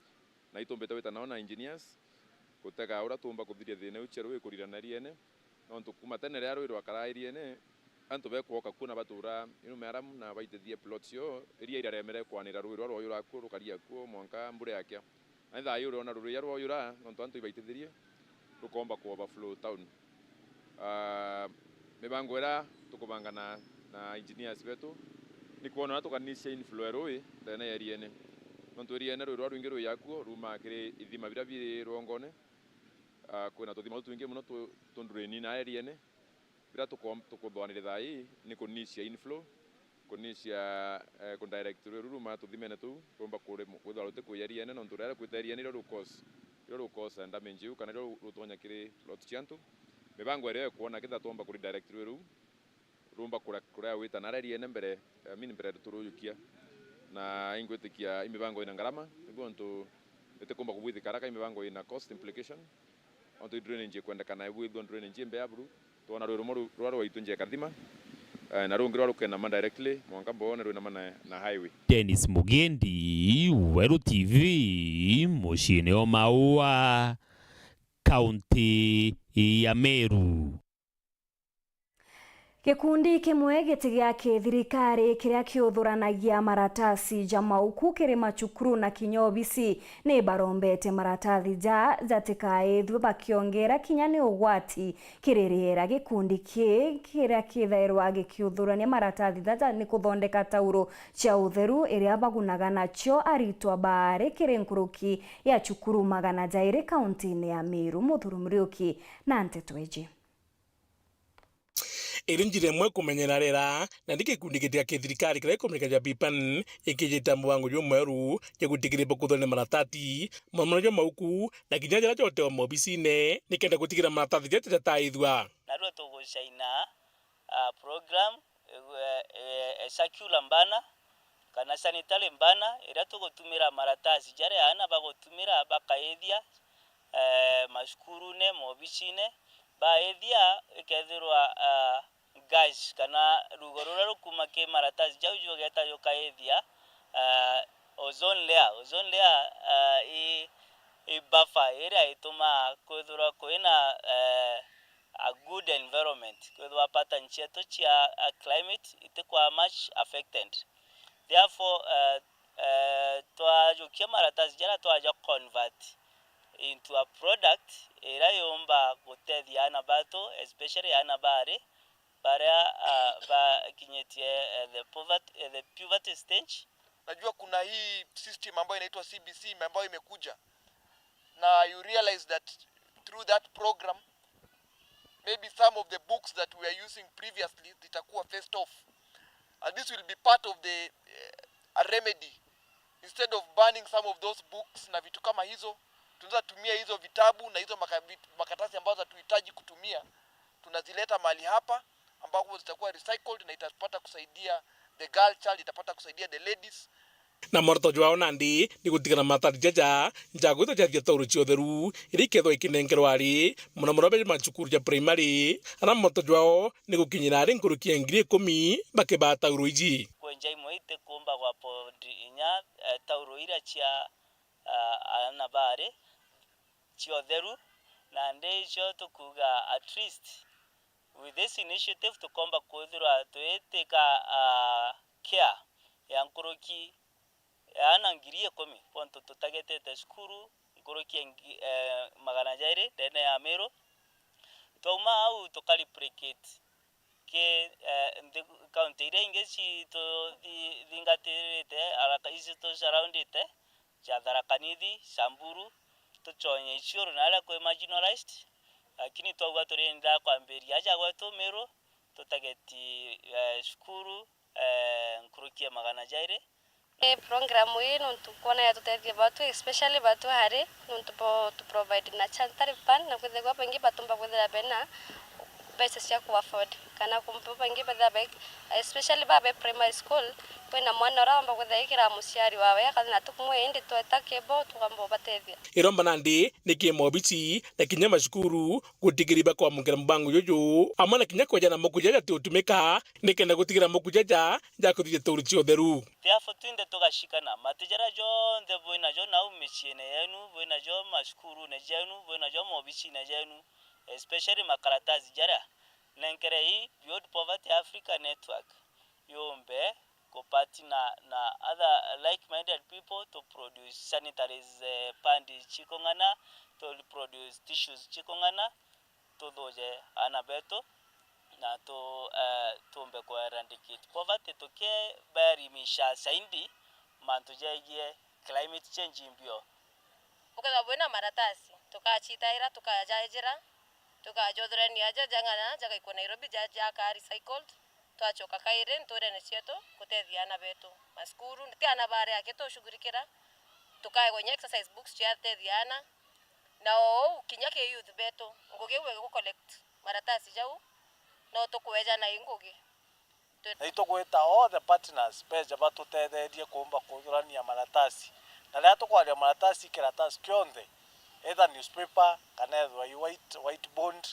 na itumbite gwita nao na engineers, gutega uria tuumba kuthiria thina iu cia rui kurira na Eriene. Nontu kuma tene riria rui rwakaraa Eriene, antu bekwoka kuo na batuura inu miaramu na baitithia plots cio, iria iraremere kwanira rui rwa rwoyura kuo, rukaria kuo mwanka mbura yakia. Na thaa ii uriona rui ruria rwoyura, nontu antu ibaitithirie, rukoomba ku overflow town. Ah, mibango iria tukubanga na, na engineers betu, ni kwona uria tukanisia inflow ya rui ndene ya Eriene. Nontu Eriene rui ruria rwingi rwi akuo ruumaa kiri ithima biria biri rwongone, ah, kwina tuthima tutwingi mono tu-, tu drain na Eriene. Biria tuko-, tukuthwanire thaa ii ni kunisia inflow, kunisia, eh, ku direct rui ruru ruuma tuthimene tuu, rumba kuri-, kwithirwa ruti kuya Eriene, nontu riria rukwita Eriene nirio ru cause, nirio ru cause damage iu, kana nirio ru-, rutonya kiri plot cia antu. Mibango iria ikwona kethira twomba ku redirect rui ruu, rumba kura-, kuria wita nara Eriene mbere, I mean, mbere turujukia. Na ingwitikia i mibango ina ngarama, niguo ntu itikumba kubwithika haraka, i mibango ina cost implication. Ontu i drainage ikwendekana ibwithua drainage imbea buru, twona rwi rumwe ru-, ruria rwaitu nja ikathima, eh, na rungi ruria rukenama directly mwanka mboone rwinama na, na highway. Dennis Mugendi, Weru T V, muciine o Maua, kaunti ya Meru. Gikundi kimwe giti gia kithirikari kiria kiuthuranagia maratasi ja mauku kiri macukuru na kinya obisi ni barombete maratathi ja jatikaithue bakiongera kinya ni ugwati kiri riera. Gikundi kii kiria kithairwa gikiuthurania maratathi jaja ni kuthondeka tauro cia utheru iria bagunaga nacio aritwa baari kiri nkuruki ya cukuru magana jairi kauntine ya Meru. Muthuri Muriuki na nteto iji. Iri njira imwe kumenyera riera, na ndi gikundi giti gia kithirikari kiria gikumenyeka ja BIPAN, ikijita mubango jumweru ja gwitikiria bakuthone maratati, mono mono ja mauku, na kinya jaria jotewa maobisine, nikenda gutigira maratati jaja jataithua. Narua tugucaina, ah, program, eh, eh, eh, circular mbana, kana sanitary banner, iria tugutumira maratasi jaria aana bagutumira bakaithia, eh, macukurune, maobicine, baithia ikethirwa, ah, gas kana rugo ruria rukuma ki maratasi jau jugeta jukaithia, ah, ozone layer. Ozone layer, ah, i, i buffer iria itumaa kwithirwa kwina, eh, a good environment, kwithirwa pattern cietu cia, ah, climate itikwa much affected. Therefore, eh, eh, twajukia maratasi jaria twaja convert into a product iria yumba gutethia aana batu, especially aana baari baria, ah, bakinyitie, eh, the poverty, eh, the puberty stage. Najua kuna hii system ambayo inaitwa C B C ambayo imekuja, na you realize that through that program, maybe some of the books that we are using previously zitakuwa phased off. And this will be part of the, eh, a remedy. Instead of burning some of those books na vitu kama hizo, tunaweza tumia hizo vitabu na hizo maka-, vit-, makaratasi ambazo hatuhitaji kutumia, tunazileta mahali hapa ambapo zitakuwa recycled na itapata kusaidia the girl child, itapata kusaidia the ladies. Na mworoto jwao nandi ni gutigana maratati jaja ja gwita jathia tauro cia utheru, iria ikethwa ikinenkerwa ari mono mono be macukuru ja primary, aria mworoto jwao ni gukinyira ari nkuruki ya ngiri ikumi bakibaa tauro iji. Kwenja imwe itikumba gwa afford inya, eh, tauro iria cia, ah, aana baari cia utheru, nandi icio tukuuga at least with this initiative tukomba kwithirwa twitika, ah, care ya nkuruki ya aana ngiri ikumi, bontu tutagetete cukuru nkuruki ya ngi-, eh, magana jairi ndene ya Meru. Twauma au tuka replicate Ingi, eh, nthi, kaunti iria ingi cituthingatirite, araka, icitusurroundite, cia Tharaka Nithi, Samburu, tuconye Isiolo na aria kwi marginalized, lakini twauga turienda kwambiria aja gwetu Meru, tutegeti, eh, cukuru, eh, nkuruki ya magana jairi. Ni program ii nontu kwona yatutethia batu, especially batu ari nontu bo tu provide na sanitary pad, na kwithirwa baingi batumba kwithira bena mbeca cia ku afford kana kumbe baingi bethira be, especially ba be primary school, kwina mwana uria wamba kwithira ikira muciari wawe akathi na tukumwe indi tweta kebo tukamba ubatethia. Iromba nandi ni ki mobici na kinya macukuru gutigiri bakwamukira mubango juju, amwe na kinya kweja na mukuja jati utumika nikenda gutigira mukuja ja ja kuthithia turi cia utheru. Therefore, twinthe tugacikana, mati jaria jonthe bwinajo nau miciine yenu, bwinajo macukurune jenu, bwinajo mobicine jenu, especially makaratasi jaria, nenkere ii Beyond Poverty Africa Network yumbe kupartner na other like-minded people to produce sanitaries, eh, pads cikung'ana, to produce tissues cikung'ana, tuthuje aana betu na tu, eh, tuumbe ku eradicate poverty tukibaelimisha zaidi mantu jegie climate change mbio. Bukethirwa bwina maratasi, tukacitaira, tukajaijira, tukajothorania aja jang'ana jagaikwa Nairobi ja, jaka recycled, twacoka kairi nturene cietu gutethia aana betu. Macukuru, ti aana baria aki tushughulikira, tukaegwa inya exercise books ciatethia aana, na o uu kinya ki youth betu, ngugi iu igucollect maratasi jau, no tukweja na i ngugi. Na itugwita all the partners beje batutetherie kuumba kuthurania maratasi. Na riria tukwaria maratasi, kiratasi kionthe, either newspaper kana ethirwa i white, white bond,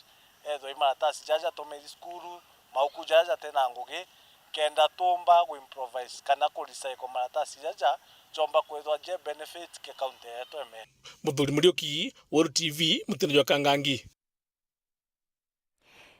ethirwa i maratasi jaja jatumiri cukuru, mauku jaja jatina ngugi, kenda tuumba gu improvise kana ku recycle maratasi jaja, jomba kwithirwa je benefit ke county yetu eme. Muthuri Muriuki, Weru T V, mutino jwa Kangangi.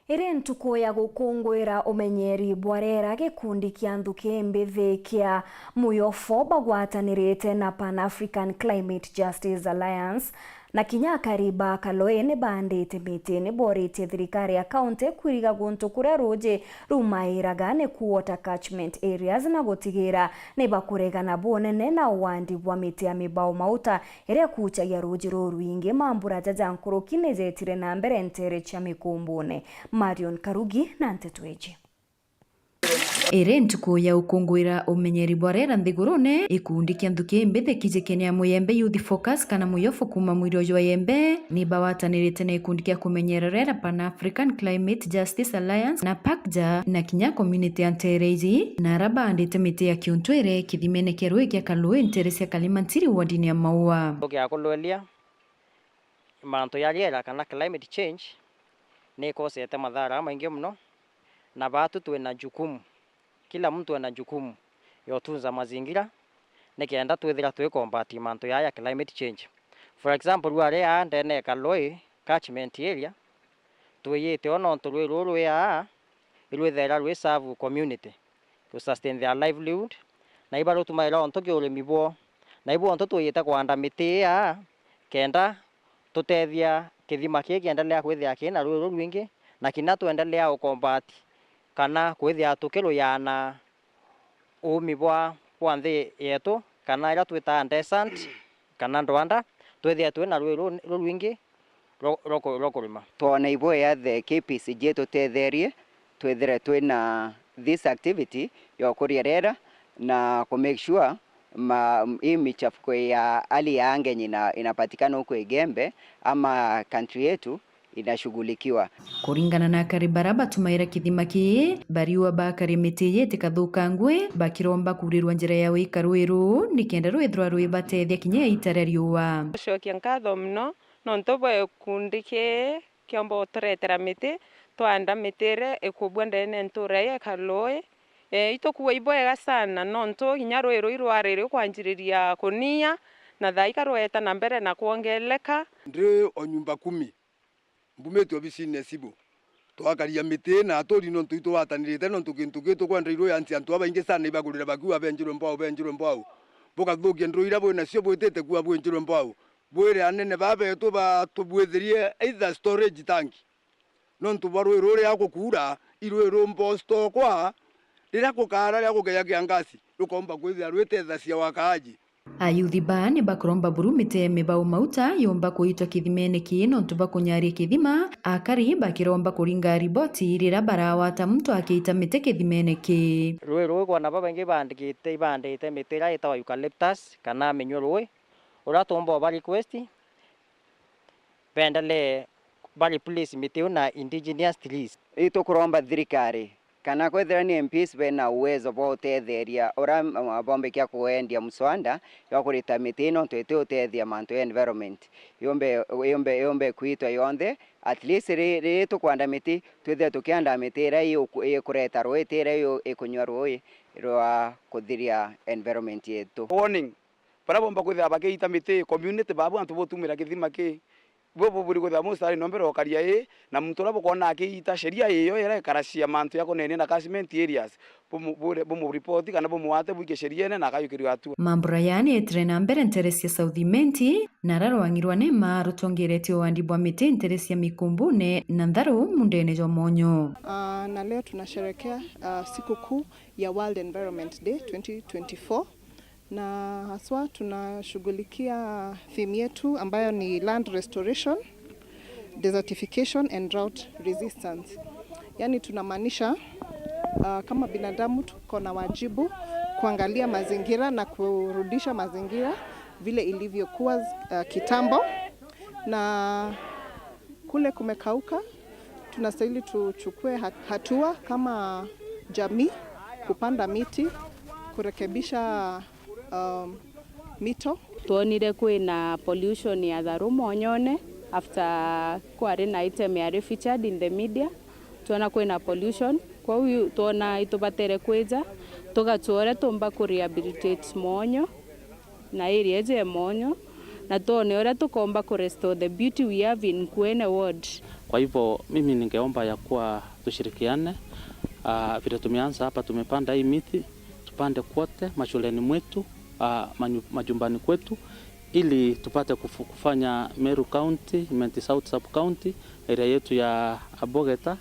Iri ntuku ya gukunguira umenyeri bwa riera, gikundi kia nthuki mbithi kia Muyofo bagwatanirite na Pan African Climate Justice Alliance na kinya akari ba Kaloi ni baandite miti. Ni boritie thirikari ya kaunti kwiriga guntu kuria ruuji rumairaga, niku water catchment areas, na gutigira ni bakuregana bunene na uwandi bwa miti ya mibao mauta iria ikuchagia ruuji ruu rwingi mambura jaja nkuruki ni jetire na mbere nteere cia mikumbune. Marion Karugi na nteto iji. Iri ntuku ya ukunguira umenyeri bwa riera nthigurune, gikundi kia nthuki mbithi kijikene ya Muyembe Youth Focus kana Muyofo kuuma mwiro jwa Yembe, ni bawatanirite na gikundi kia kumenyera riera Pan African Climate Justice Alliance na PACJA, na kinya community ya nteere iji, na ara baandite miti ya kiuntwire kithimene kia ruui kia Kalui nteere cia Kalimantiri wardini ya Maua. Ntuku ya kulwelia, mantu ya riera kana climate change ni ikosete mathara jamaingi mono, na baatu twina jukumu, kila mtu ena jukumu ya utunza mazingira, nikenda twithira twi combat mantu ya, ya climate change. For example, riu ari aa ndene ya Kaloi catchment area, twiyite o nontu ruui ruu rwi aa irwithaira rwi serve community to sustain their livelihood, na ibarutumaira ontu ki urimi bwoo, na ibu ontu twiyite kwanda miti ii aa kenda tutethia kithima kii kiendelea kwithia kina ruui ruu rwingi, na kinya twendelea ukombati kana kwithia tukiruyana uumi bwa, bwa nthi yetu, kana iria twitaa desert, kana ndwanda, twithie twina ruui ru-, rurwingi rwa, rwa ku-, rwa kurima. Twona ibwea the K P C J tutetherie twithire twina this activity ya ukuria riera na ku make sure ma, hii michafuko ya hali ya anga yenye ina-, inapatikana huko Igembe ama country yetu inashughulikiwa. Kuringana na akari bara batumaira kithima kii, bariua bakari miti iji itikathukangue, bakiromba kuurirwa njira ya wika ruui ruu, nikenda rwithirwa rwibatethia kinya ita ria riua. Gucokia nkatho mono nontu bwa gikundi kii kiomba uturetera miti, twanda miti iria ikubua ndene ntura ii ya Kalui. Ee, itukua ibwega sana nontu kinya ruui ruu rwari rukwanjiriria kunia, na thaika rweta na mbere na kwongeleka. Ndi o nyumba kumi. Mbumite obisine ya cibũ. Twakaria miti na aturi nontu itugwatanirite, nontu kintu kii tukwenda iru yansi antu babaingi sana ibagurire bakiuga benjirwe mbwau, benjirwe mbwau. Bukathukia nduru iria bwinacio bwitite kuuga bwinjirwe mbwau. Bwire anene baa betu batubwithirie either storage tank. Nontu bwa ruui ruria gukuura, Irui rumbosto kwa riria kukaara, riria gukeja kiangasi, rukomba kwithira rwiteethacia wakaaji. Ayuthi baa ni bakuromba buru miti ya mibau mauta yumba kuitwa kithimene kii nontu bwa kunyaria kithima, akari bakiromba kuringa riboti riria barawata muntu akiita miti kithimene kii. Rui ruu kwona babaingi ibandikite, ibandite miti iria itawa eucalyptus kana minyurui, uria tumba uba request beendelee ba replace miti iu na indigenous trees. Itukuromba thirikari kana kwethira ni M Ps bena uwezo bwa utetheria uria, mm, bombikia kwendia mswada jwa kurita miti ino nontu iti uteethia mantu ya environment, yumbe, yumbe, yumbe kwitwa yonthe. At least ri-, riria tukwanda miti, twithire tukianda miti iria iuku-, ikureta rui, ti iria iu-, ikunywa rui rwa kuthiria environment yetu. Warning. Baria bomba kwithira bakiita miti, community, babu antu butumira kithima ki, bo buburi kwithira mustari no mbere ukaria ii, na muntu uria bukwona akiita sheria iyo iria ikaracia mantu ya kunenia na catchment areas, bumu-, bure-, bumuripoti kana bumuwate bwike sheriene na akayukirua hatua. Mambura yani etire na mbere ntere cia South Imenti, na ararwang'irwa ni ma rutongeretie uwandi bwa miti ntere cia Mikumbune na Ntharu mundene jwa Monyo. Ah, na leo tunasherehekea, ah, siku kuu ya World Environment Day twenty twenty-four. Na haswa tunashughulikia theme yetu ambayo ni land restoration, desertification and drought resistance. Yaani tunamaanisha, ah, kama binadamu tuko na wajibu kuangalia mazingira na kurudisha mazingira vile ilivyokuwa, ah, kitambo. Na kule kumekauka, tunastahili tuchukue hat-, hatua kama jamii, kupanda miti, kurekebisha, um, mito. Twonire kwina pollution ya Tharu Monyone after kwari na item ya Reef Richard in the media. Twona kwina pollution, kwou twona itubatere kwija tugatua uria tumba ku rehabilitate Monyo na area iji ya Monyo, na twone uria tukomba ku restore the beauty we have in Kuene ward. Kwa hivyo, mimi ningeomba ya kuwa tushirikiane, ah, vile tumeanza hapa, tumepanda hii miti, tupande kwote mashuleni mwetu, ah, manyu-, majumbani kwetu, ili tupate kufu-, kufanya Meru County, Imenti South Sub County, area yetu ya Abogeta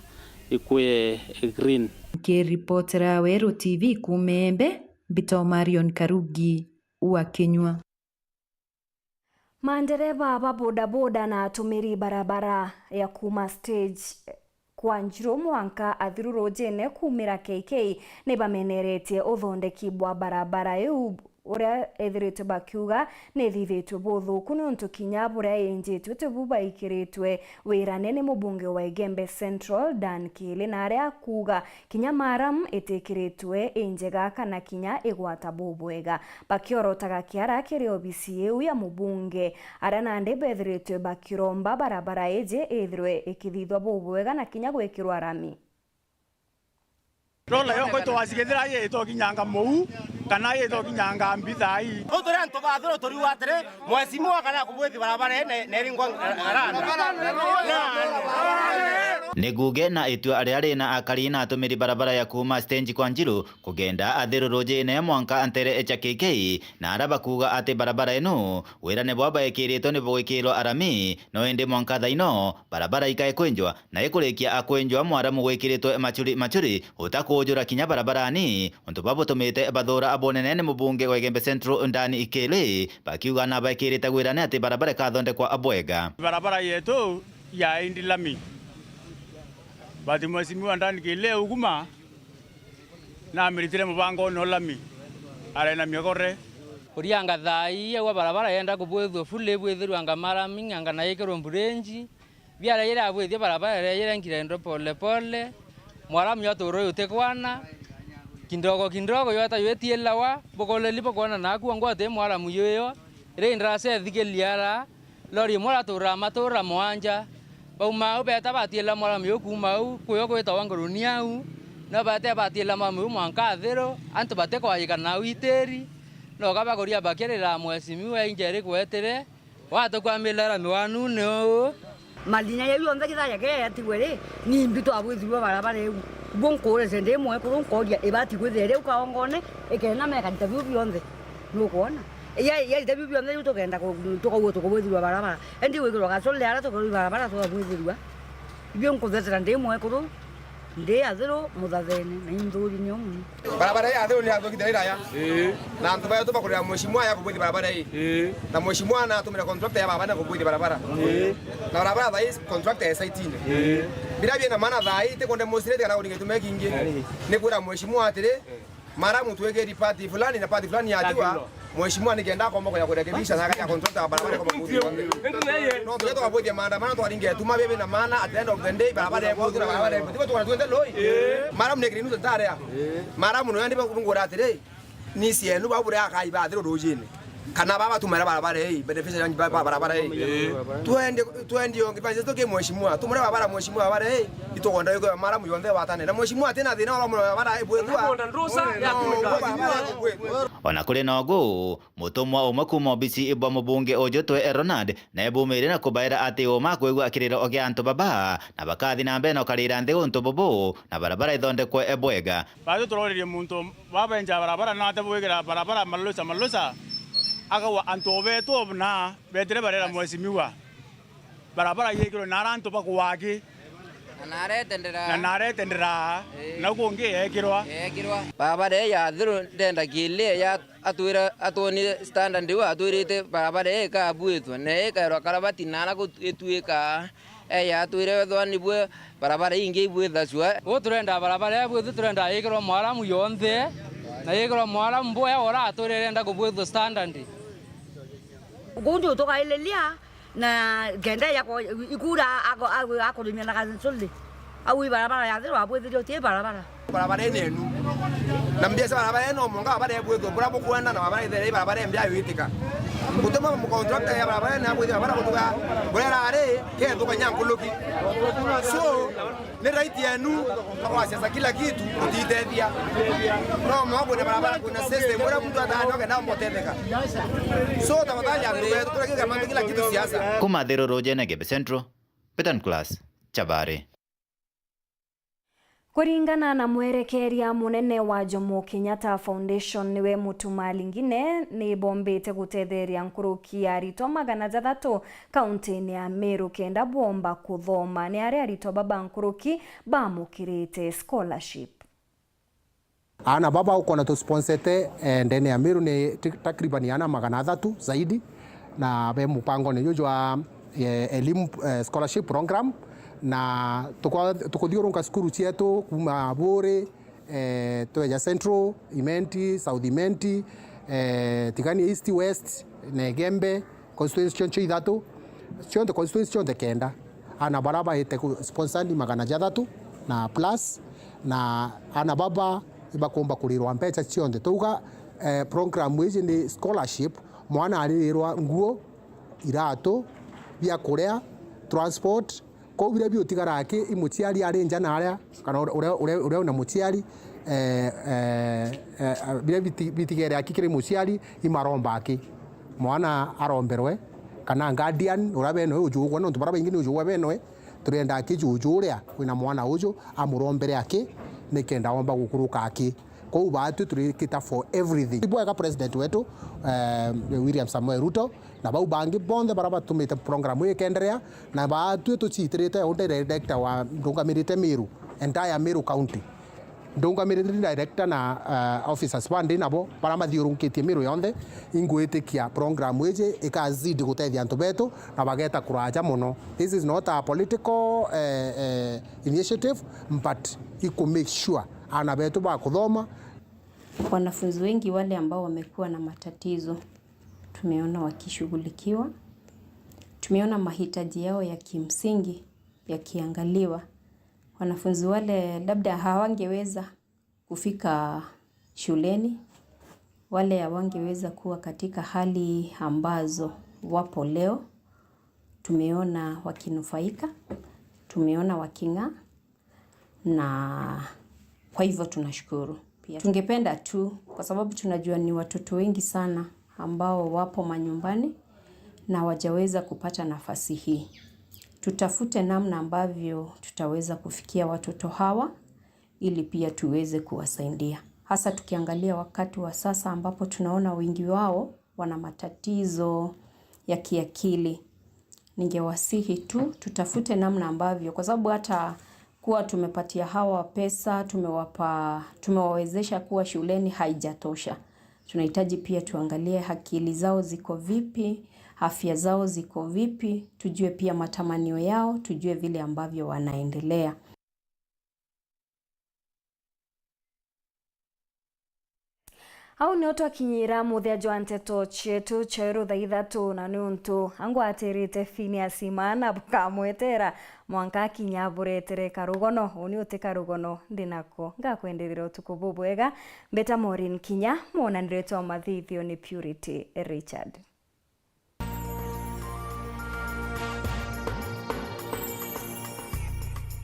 ikue green. Nkiripotera Weru T V kuuma Embe, mbitwa Marion Karugi wa Kinyua. Mandereba ba bodaboda na atumiri barabara ya kuuma stage kwa Njiru mwanka Athiru rujine kuumira K K ni bameneretie uthondeki bwa barabara iu, uria ethiritwe bakiuga ni ithithitwe buthuku niuntu kinya buria injitwe tibu baikiritwe wirane ni mubunge wa Igembe Central, Dan Kili, na aria akuuga kinya maramu itikiritwe injega kana kinya igwata bubwega. Bakiorotaga kiara kiri obisi iu ya mubunge, aria nandi bethiritwe bakiromba barabara iji ithirwe ikithithwa bubwega na kinya gwikirwa rami. Rola yongo itwacigithira yi itokinyanga muu, kana yi itokinyanga mbi thaa ii. Uu turi antu ba Athiru turiuga atiri, mheshimiwa kana kubwithi barabara ii ne-, neringwa ngarana. Ni nguge na itua riari na akari na atumiri barabara ya kuuma stage kwa Njiru kugenda Athiru rujine mwanka ntere echa K K, na ara bakuuga ati barabara ino wirane bwa baekiritwe ni bugwikirwa arami, no indi mwanka thaino barabara ikae kwinjwa, na ikurikia akwenjwa mwaramu gwikiritwe machuri machuri utakuujura kinya barabarani, untu bwa butumite bathuura abonene ni mubunge wa Igembe Central, Dan Kili, bakiuga na baikirite gwirane ati barabara ikathondekwa bwega. Barabara yetu ya indi lami, but mheshimiwa Dan Kili uguma namiritire mubangone o lami, arena migore. Kurianga thaa ii, aua barabara yenda kubwithua fully, bwithirwa anga marami, anga na yikirwe mburenji. Biara ira abwithia barabara ira ira nkirendo pole pole. Mwaramu yatuura uyu utikwana. Kidogo kidogo yota yutiilawa, bukoleli bukwona naku ngwati mwaramu yuyo. Ira indarasa ethikiria ara, lori imwe ratuura matuura mwanja. Bauma au beeta batiila mwaramu yu kuuma au, kuyo gwitawa Nguruni au. No beete batiila mwaramu yu mwanka Athiru, antu batikwaika nau itiri. No kabakuria bakirira mheshimiwa injeri gwetire. Watukwamila rami wanu ni uu. Mathinya jau jonthe githaja kiria giatigwe ri, ni imbi twabwithirua barabara iu. Guo nkuurite ndi mwekuru, nkooria ibati kwithira iri au kaongone, ikenama ikarita biu bionthe. Nukwona? Ya-, yarita biu bionthe riu tukenda ku-, tukaugua tukubwithirua barabara. Indi gwikirwa gacuri aria tukerwa ibarabara tukabwithirua. Ibio nkuthetera ndi mwekuru. Ndi Athiru muthathene na inthuri nyomu. Barabara ya Athiru ni yathukite iraya. Ii. Na antu betu bakurira mheshimiwa ya kubwithia barabara ii. Ii. Na mheshimiwa na atumire contractor ya baba na kubwithia barabara. Ii. Na barabara thaa ii contractor ya site-ini. Ii. Bila biena maana thaa ii tikunde musirete kana kuringa gitume kingi. Ii. Ni kwira mheshimiwa atiri, maramu twikiri party fulani na party fulani yatiwa. Mheshimiwa nikenda akomba kuya kurekebisha na akaja contractor wa barabara kwa makundi yonthe. No tuge twabwithia maandamano twaringe tuma bibi na maana, at the end of the day barabara ya bwithira barabara ya bwithira twende loi. Maramu nikiri nusu tarea. Maramu no yandi bakungura atiri, ni cienu bau buria akai ba Athiru rujini. Kana baba tumara barabara ii, beneficiary ba, ba barabara ii. Ii. Twendi, twendi ongi basi tuki mheshimiwa. Tumure barabara mheshimiwa barabara ii. Itugonda yuko maramu yonthe watane. Na mheshimiwa atina thina wa mura barabara ii bwethwa. Atugonda ndusa ya tumika. Ona kuri na ugu, mutumwa umwe kuuma obisi bwa mubunge uju twe Ronald, nae bumire na kubaira ati uma kwigua kiriro gia antu baba, na bakathi na mbere na ukarira nthi untu bubu, na barabara ithondekwe bwega. Baatwi turorerie muntu babenja barabara na ate bwigira barabara malusa malusa, akauga antu betu na betire barera mheshimiwa. Barabara yekirwe na ara antu bakwa aki. Na naretendera. Na naretendera. Ii. Na kungi yekirwa. Yekirwa. Barabara ii ya Athiru ndenda kili ya atwira, atwonie standard iu atwirite barabara ii ikabuitwe na ikairwa karabati na ara gutuika. Eya atwire wethwa nibwe barabara ingi ibwithacua. Uu turenda barabara ibwithwe, turenda yikirwa mwaramu yonthe, na yikirwa mwaramu bwea ura atwire irenda kubwithwa standard. Gundi utugaililia na kenda ya ko-, ikura ako-, ako-, akurimia na gansuli. Au i barabara ya Athiru abwithirie uti barabara. Barabara ii ni enu. Na mbia cia barabara ii no mwanka barabara ibwithwe buria bukwenda na barabara ithere i barabara imbia ywitika. Gutuma mucontractor ya barabara ii na abwithia barabara gutuga burera ari kethuka nyankuruki. So, ni right yenu kwa siasa kila kitu kutitethia. No mwanka kwina barabara kwina system uria muntu atanoke na mbotetheka. So, tafadhali antu betu turakiga mantu kila kitu siasa. Kuma Athiru rujene Gebe Central, Betan Class, Chabari. Kuringana na mwerekeria munene wa Jomo Kenyatta Foundation, niwe Mutuma Lingine, ni bombite gutetheria nkuruki ya aritwa magana jathatu kaunti-ini ya Meru kenda bomba kuthoma. Ni aria aritwa baba nkuruki bamukirite scholarship. Aana baba ukona tusponsete, eh, ndene ya Meru ni ti-, takriban aana magana athatu zaidi, na be mupangone juju jwa, eh, elimu, eh, scholarship program, na tukwa-, tukuthiurunka cukuru cietu kuma Buri, eh, tweja Central, Imenti, South Imenti, eh, Tigania East, West, na Igembe, constituency cionthe ithatu, cionthe constituency cionthe kenda. Aana bara baite ku-, sponsor ni magana jathatu na plus, na aana baba ibakumba kurirwa mbeca cionthe. Twauga, eh, program iji ni scholarship, mwana aririrwa nguo, iratu, bia kuria, transport, Kwou biria biotigara aki i muciari ari nja na aria, kana uria, uria, uria, uria una muciari, eh, eh, eh, biria biti-, bitigere aki kiri muciari, i maromba aki. Mwana aromberwe, kana guardian uria benoe ujugwa, nontu baria baingi ni ujugwa benoe, turenda aki juju uria wina mwana uju amurombere aki, nikenda omba gukuruka aki. Kwou baatwi turi cater for everything. Ibwega President wetu, eh, William Samoei Ruto, na bau bangi bonthe baria batumite program ii ikenderea, na baatwi tuciitirite o director wa ndungamirite Meru, entire Meru County. Ndungamirite director na, eh, officers bandi nabo baria mathiurunkitie Meru yonthe, ingwitikia program iji ikazidi gutethia antu betu na bageta kuraja mono. This is not a political, eh, eh, initiative, but iku make sure aana betu bakuthoma. Wanafunzi wengi wale ambao wamekuwa na matatizo, tumeona wakishughulikiwa, tumeona mahitaji yao ya kimsingi yakiangaliwa. Wanafunzi wale labda hawangeweza kufika shuleni, wale hawangeweza kuwa katika hali ambazo wapo leo, tumeona wakinufaika, tumeona waking'aa, na kwa hivyo tunashukuru pia. Tungependa tu, kwa sababu tunajua ni watoto wengi sana ambao wapo manyumbani na hawajaweza kupata nafasi hii, tutafute namna ambavyo tutaweza kufikia watoto hawa ili pia tuweze kuwasaidia. Hasa tukiangalia wakati wa sasa ambapo tunaona wengi wao wana matatizo ya kiakili. Ningewasihi tu, tutafute namna ambavyo, kwa sababu hata Kuwa tumepatia hawa pesa, tumewapa, tumewawezesha kuwa shuleni haijatosha. Tunahitaji pia tuangalie akili zao ziko vipi, afya zao ziko vipi, tujue pia matamanio yao, tujue vile ambavyo wanaendelea. Au nio twakinyira muthia jwa nteto cietu cia iru thaa ithatu, na niuntu angwatirite Phineas Imana bukamwetera mwanka akinya aburetere karugono, uni uti karugono ndinako. Ngakwenderera utuku bubwega. Mbeta Maureen Kinya, mwonaniritwe wa mathithio ni Purity Richard.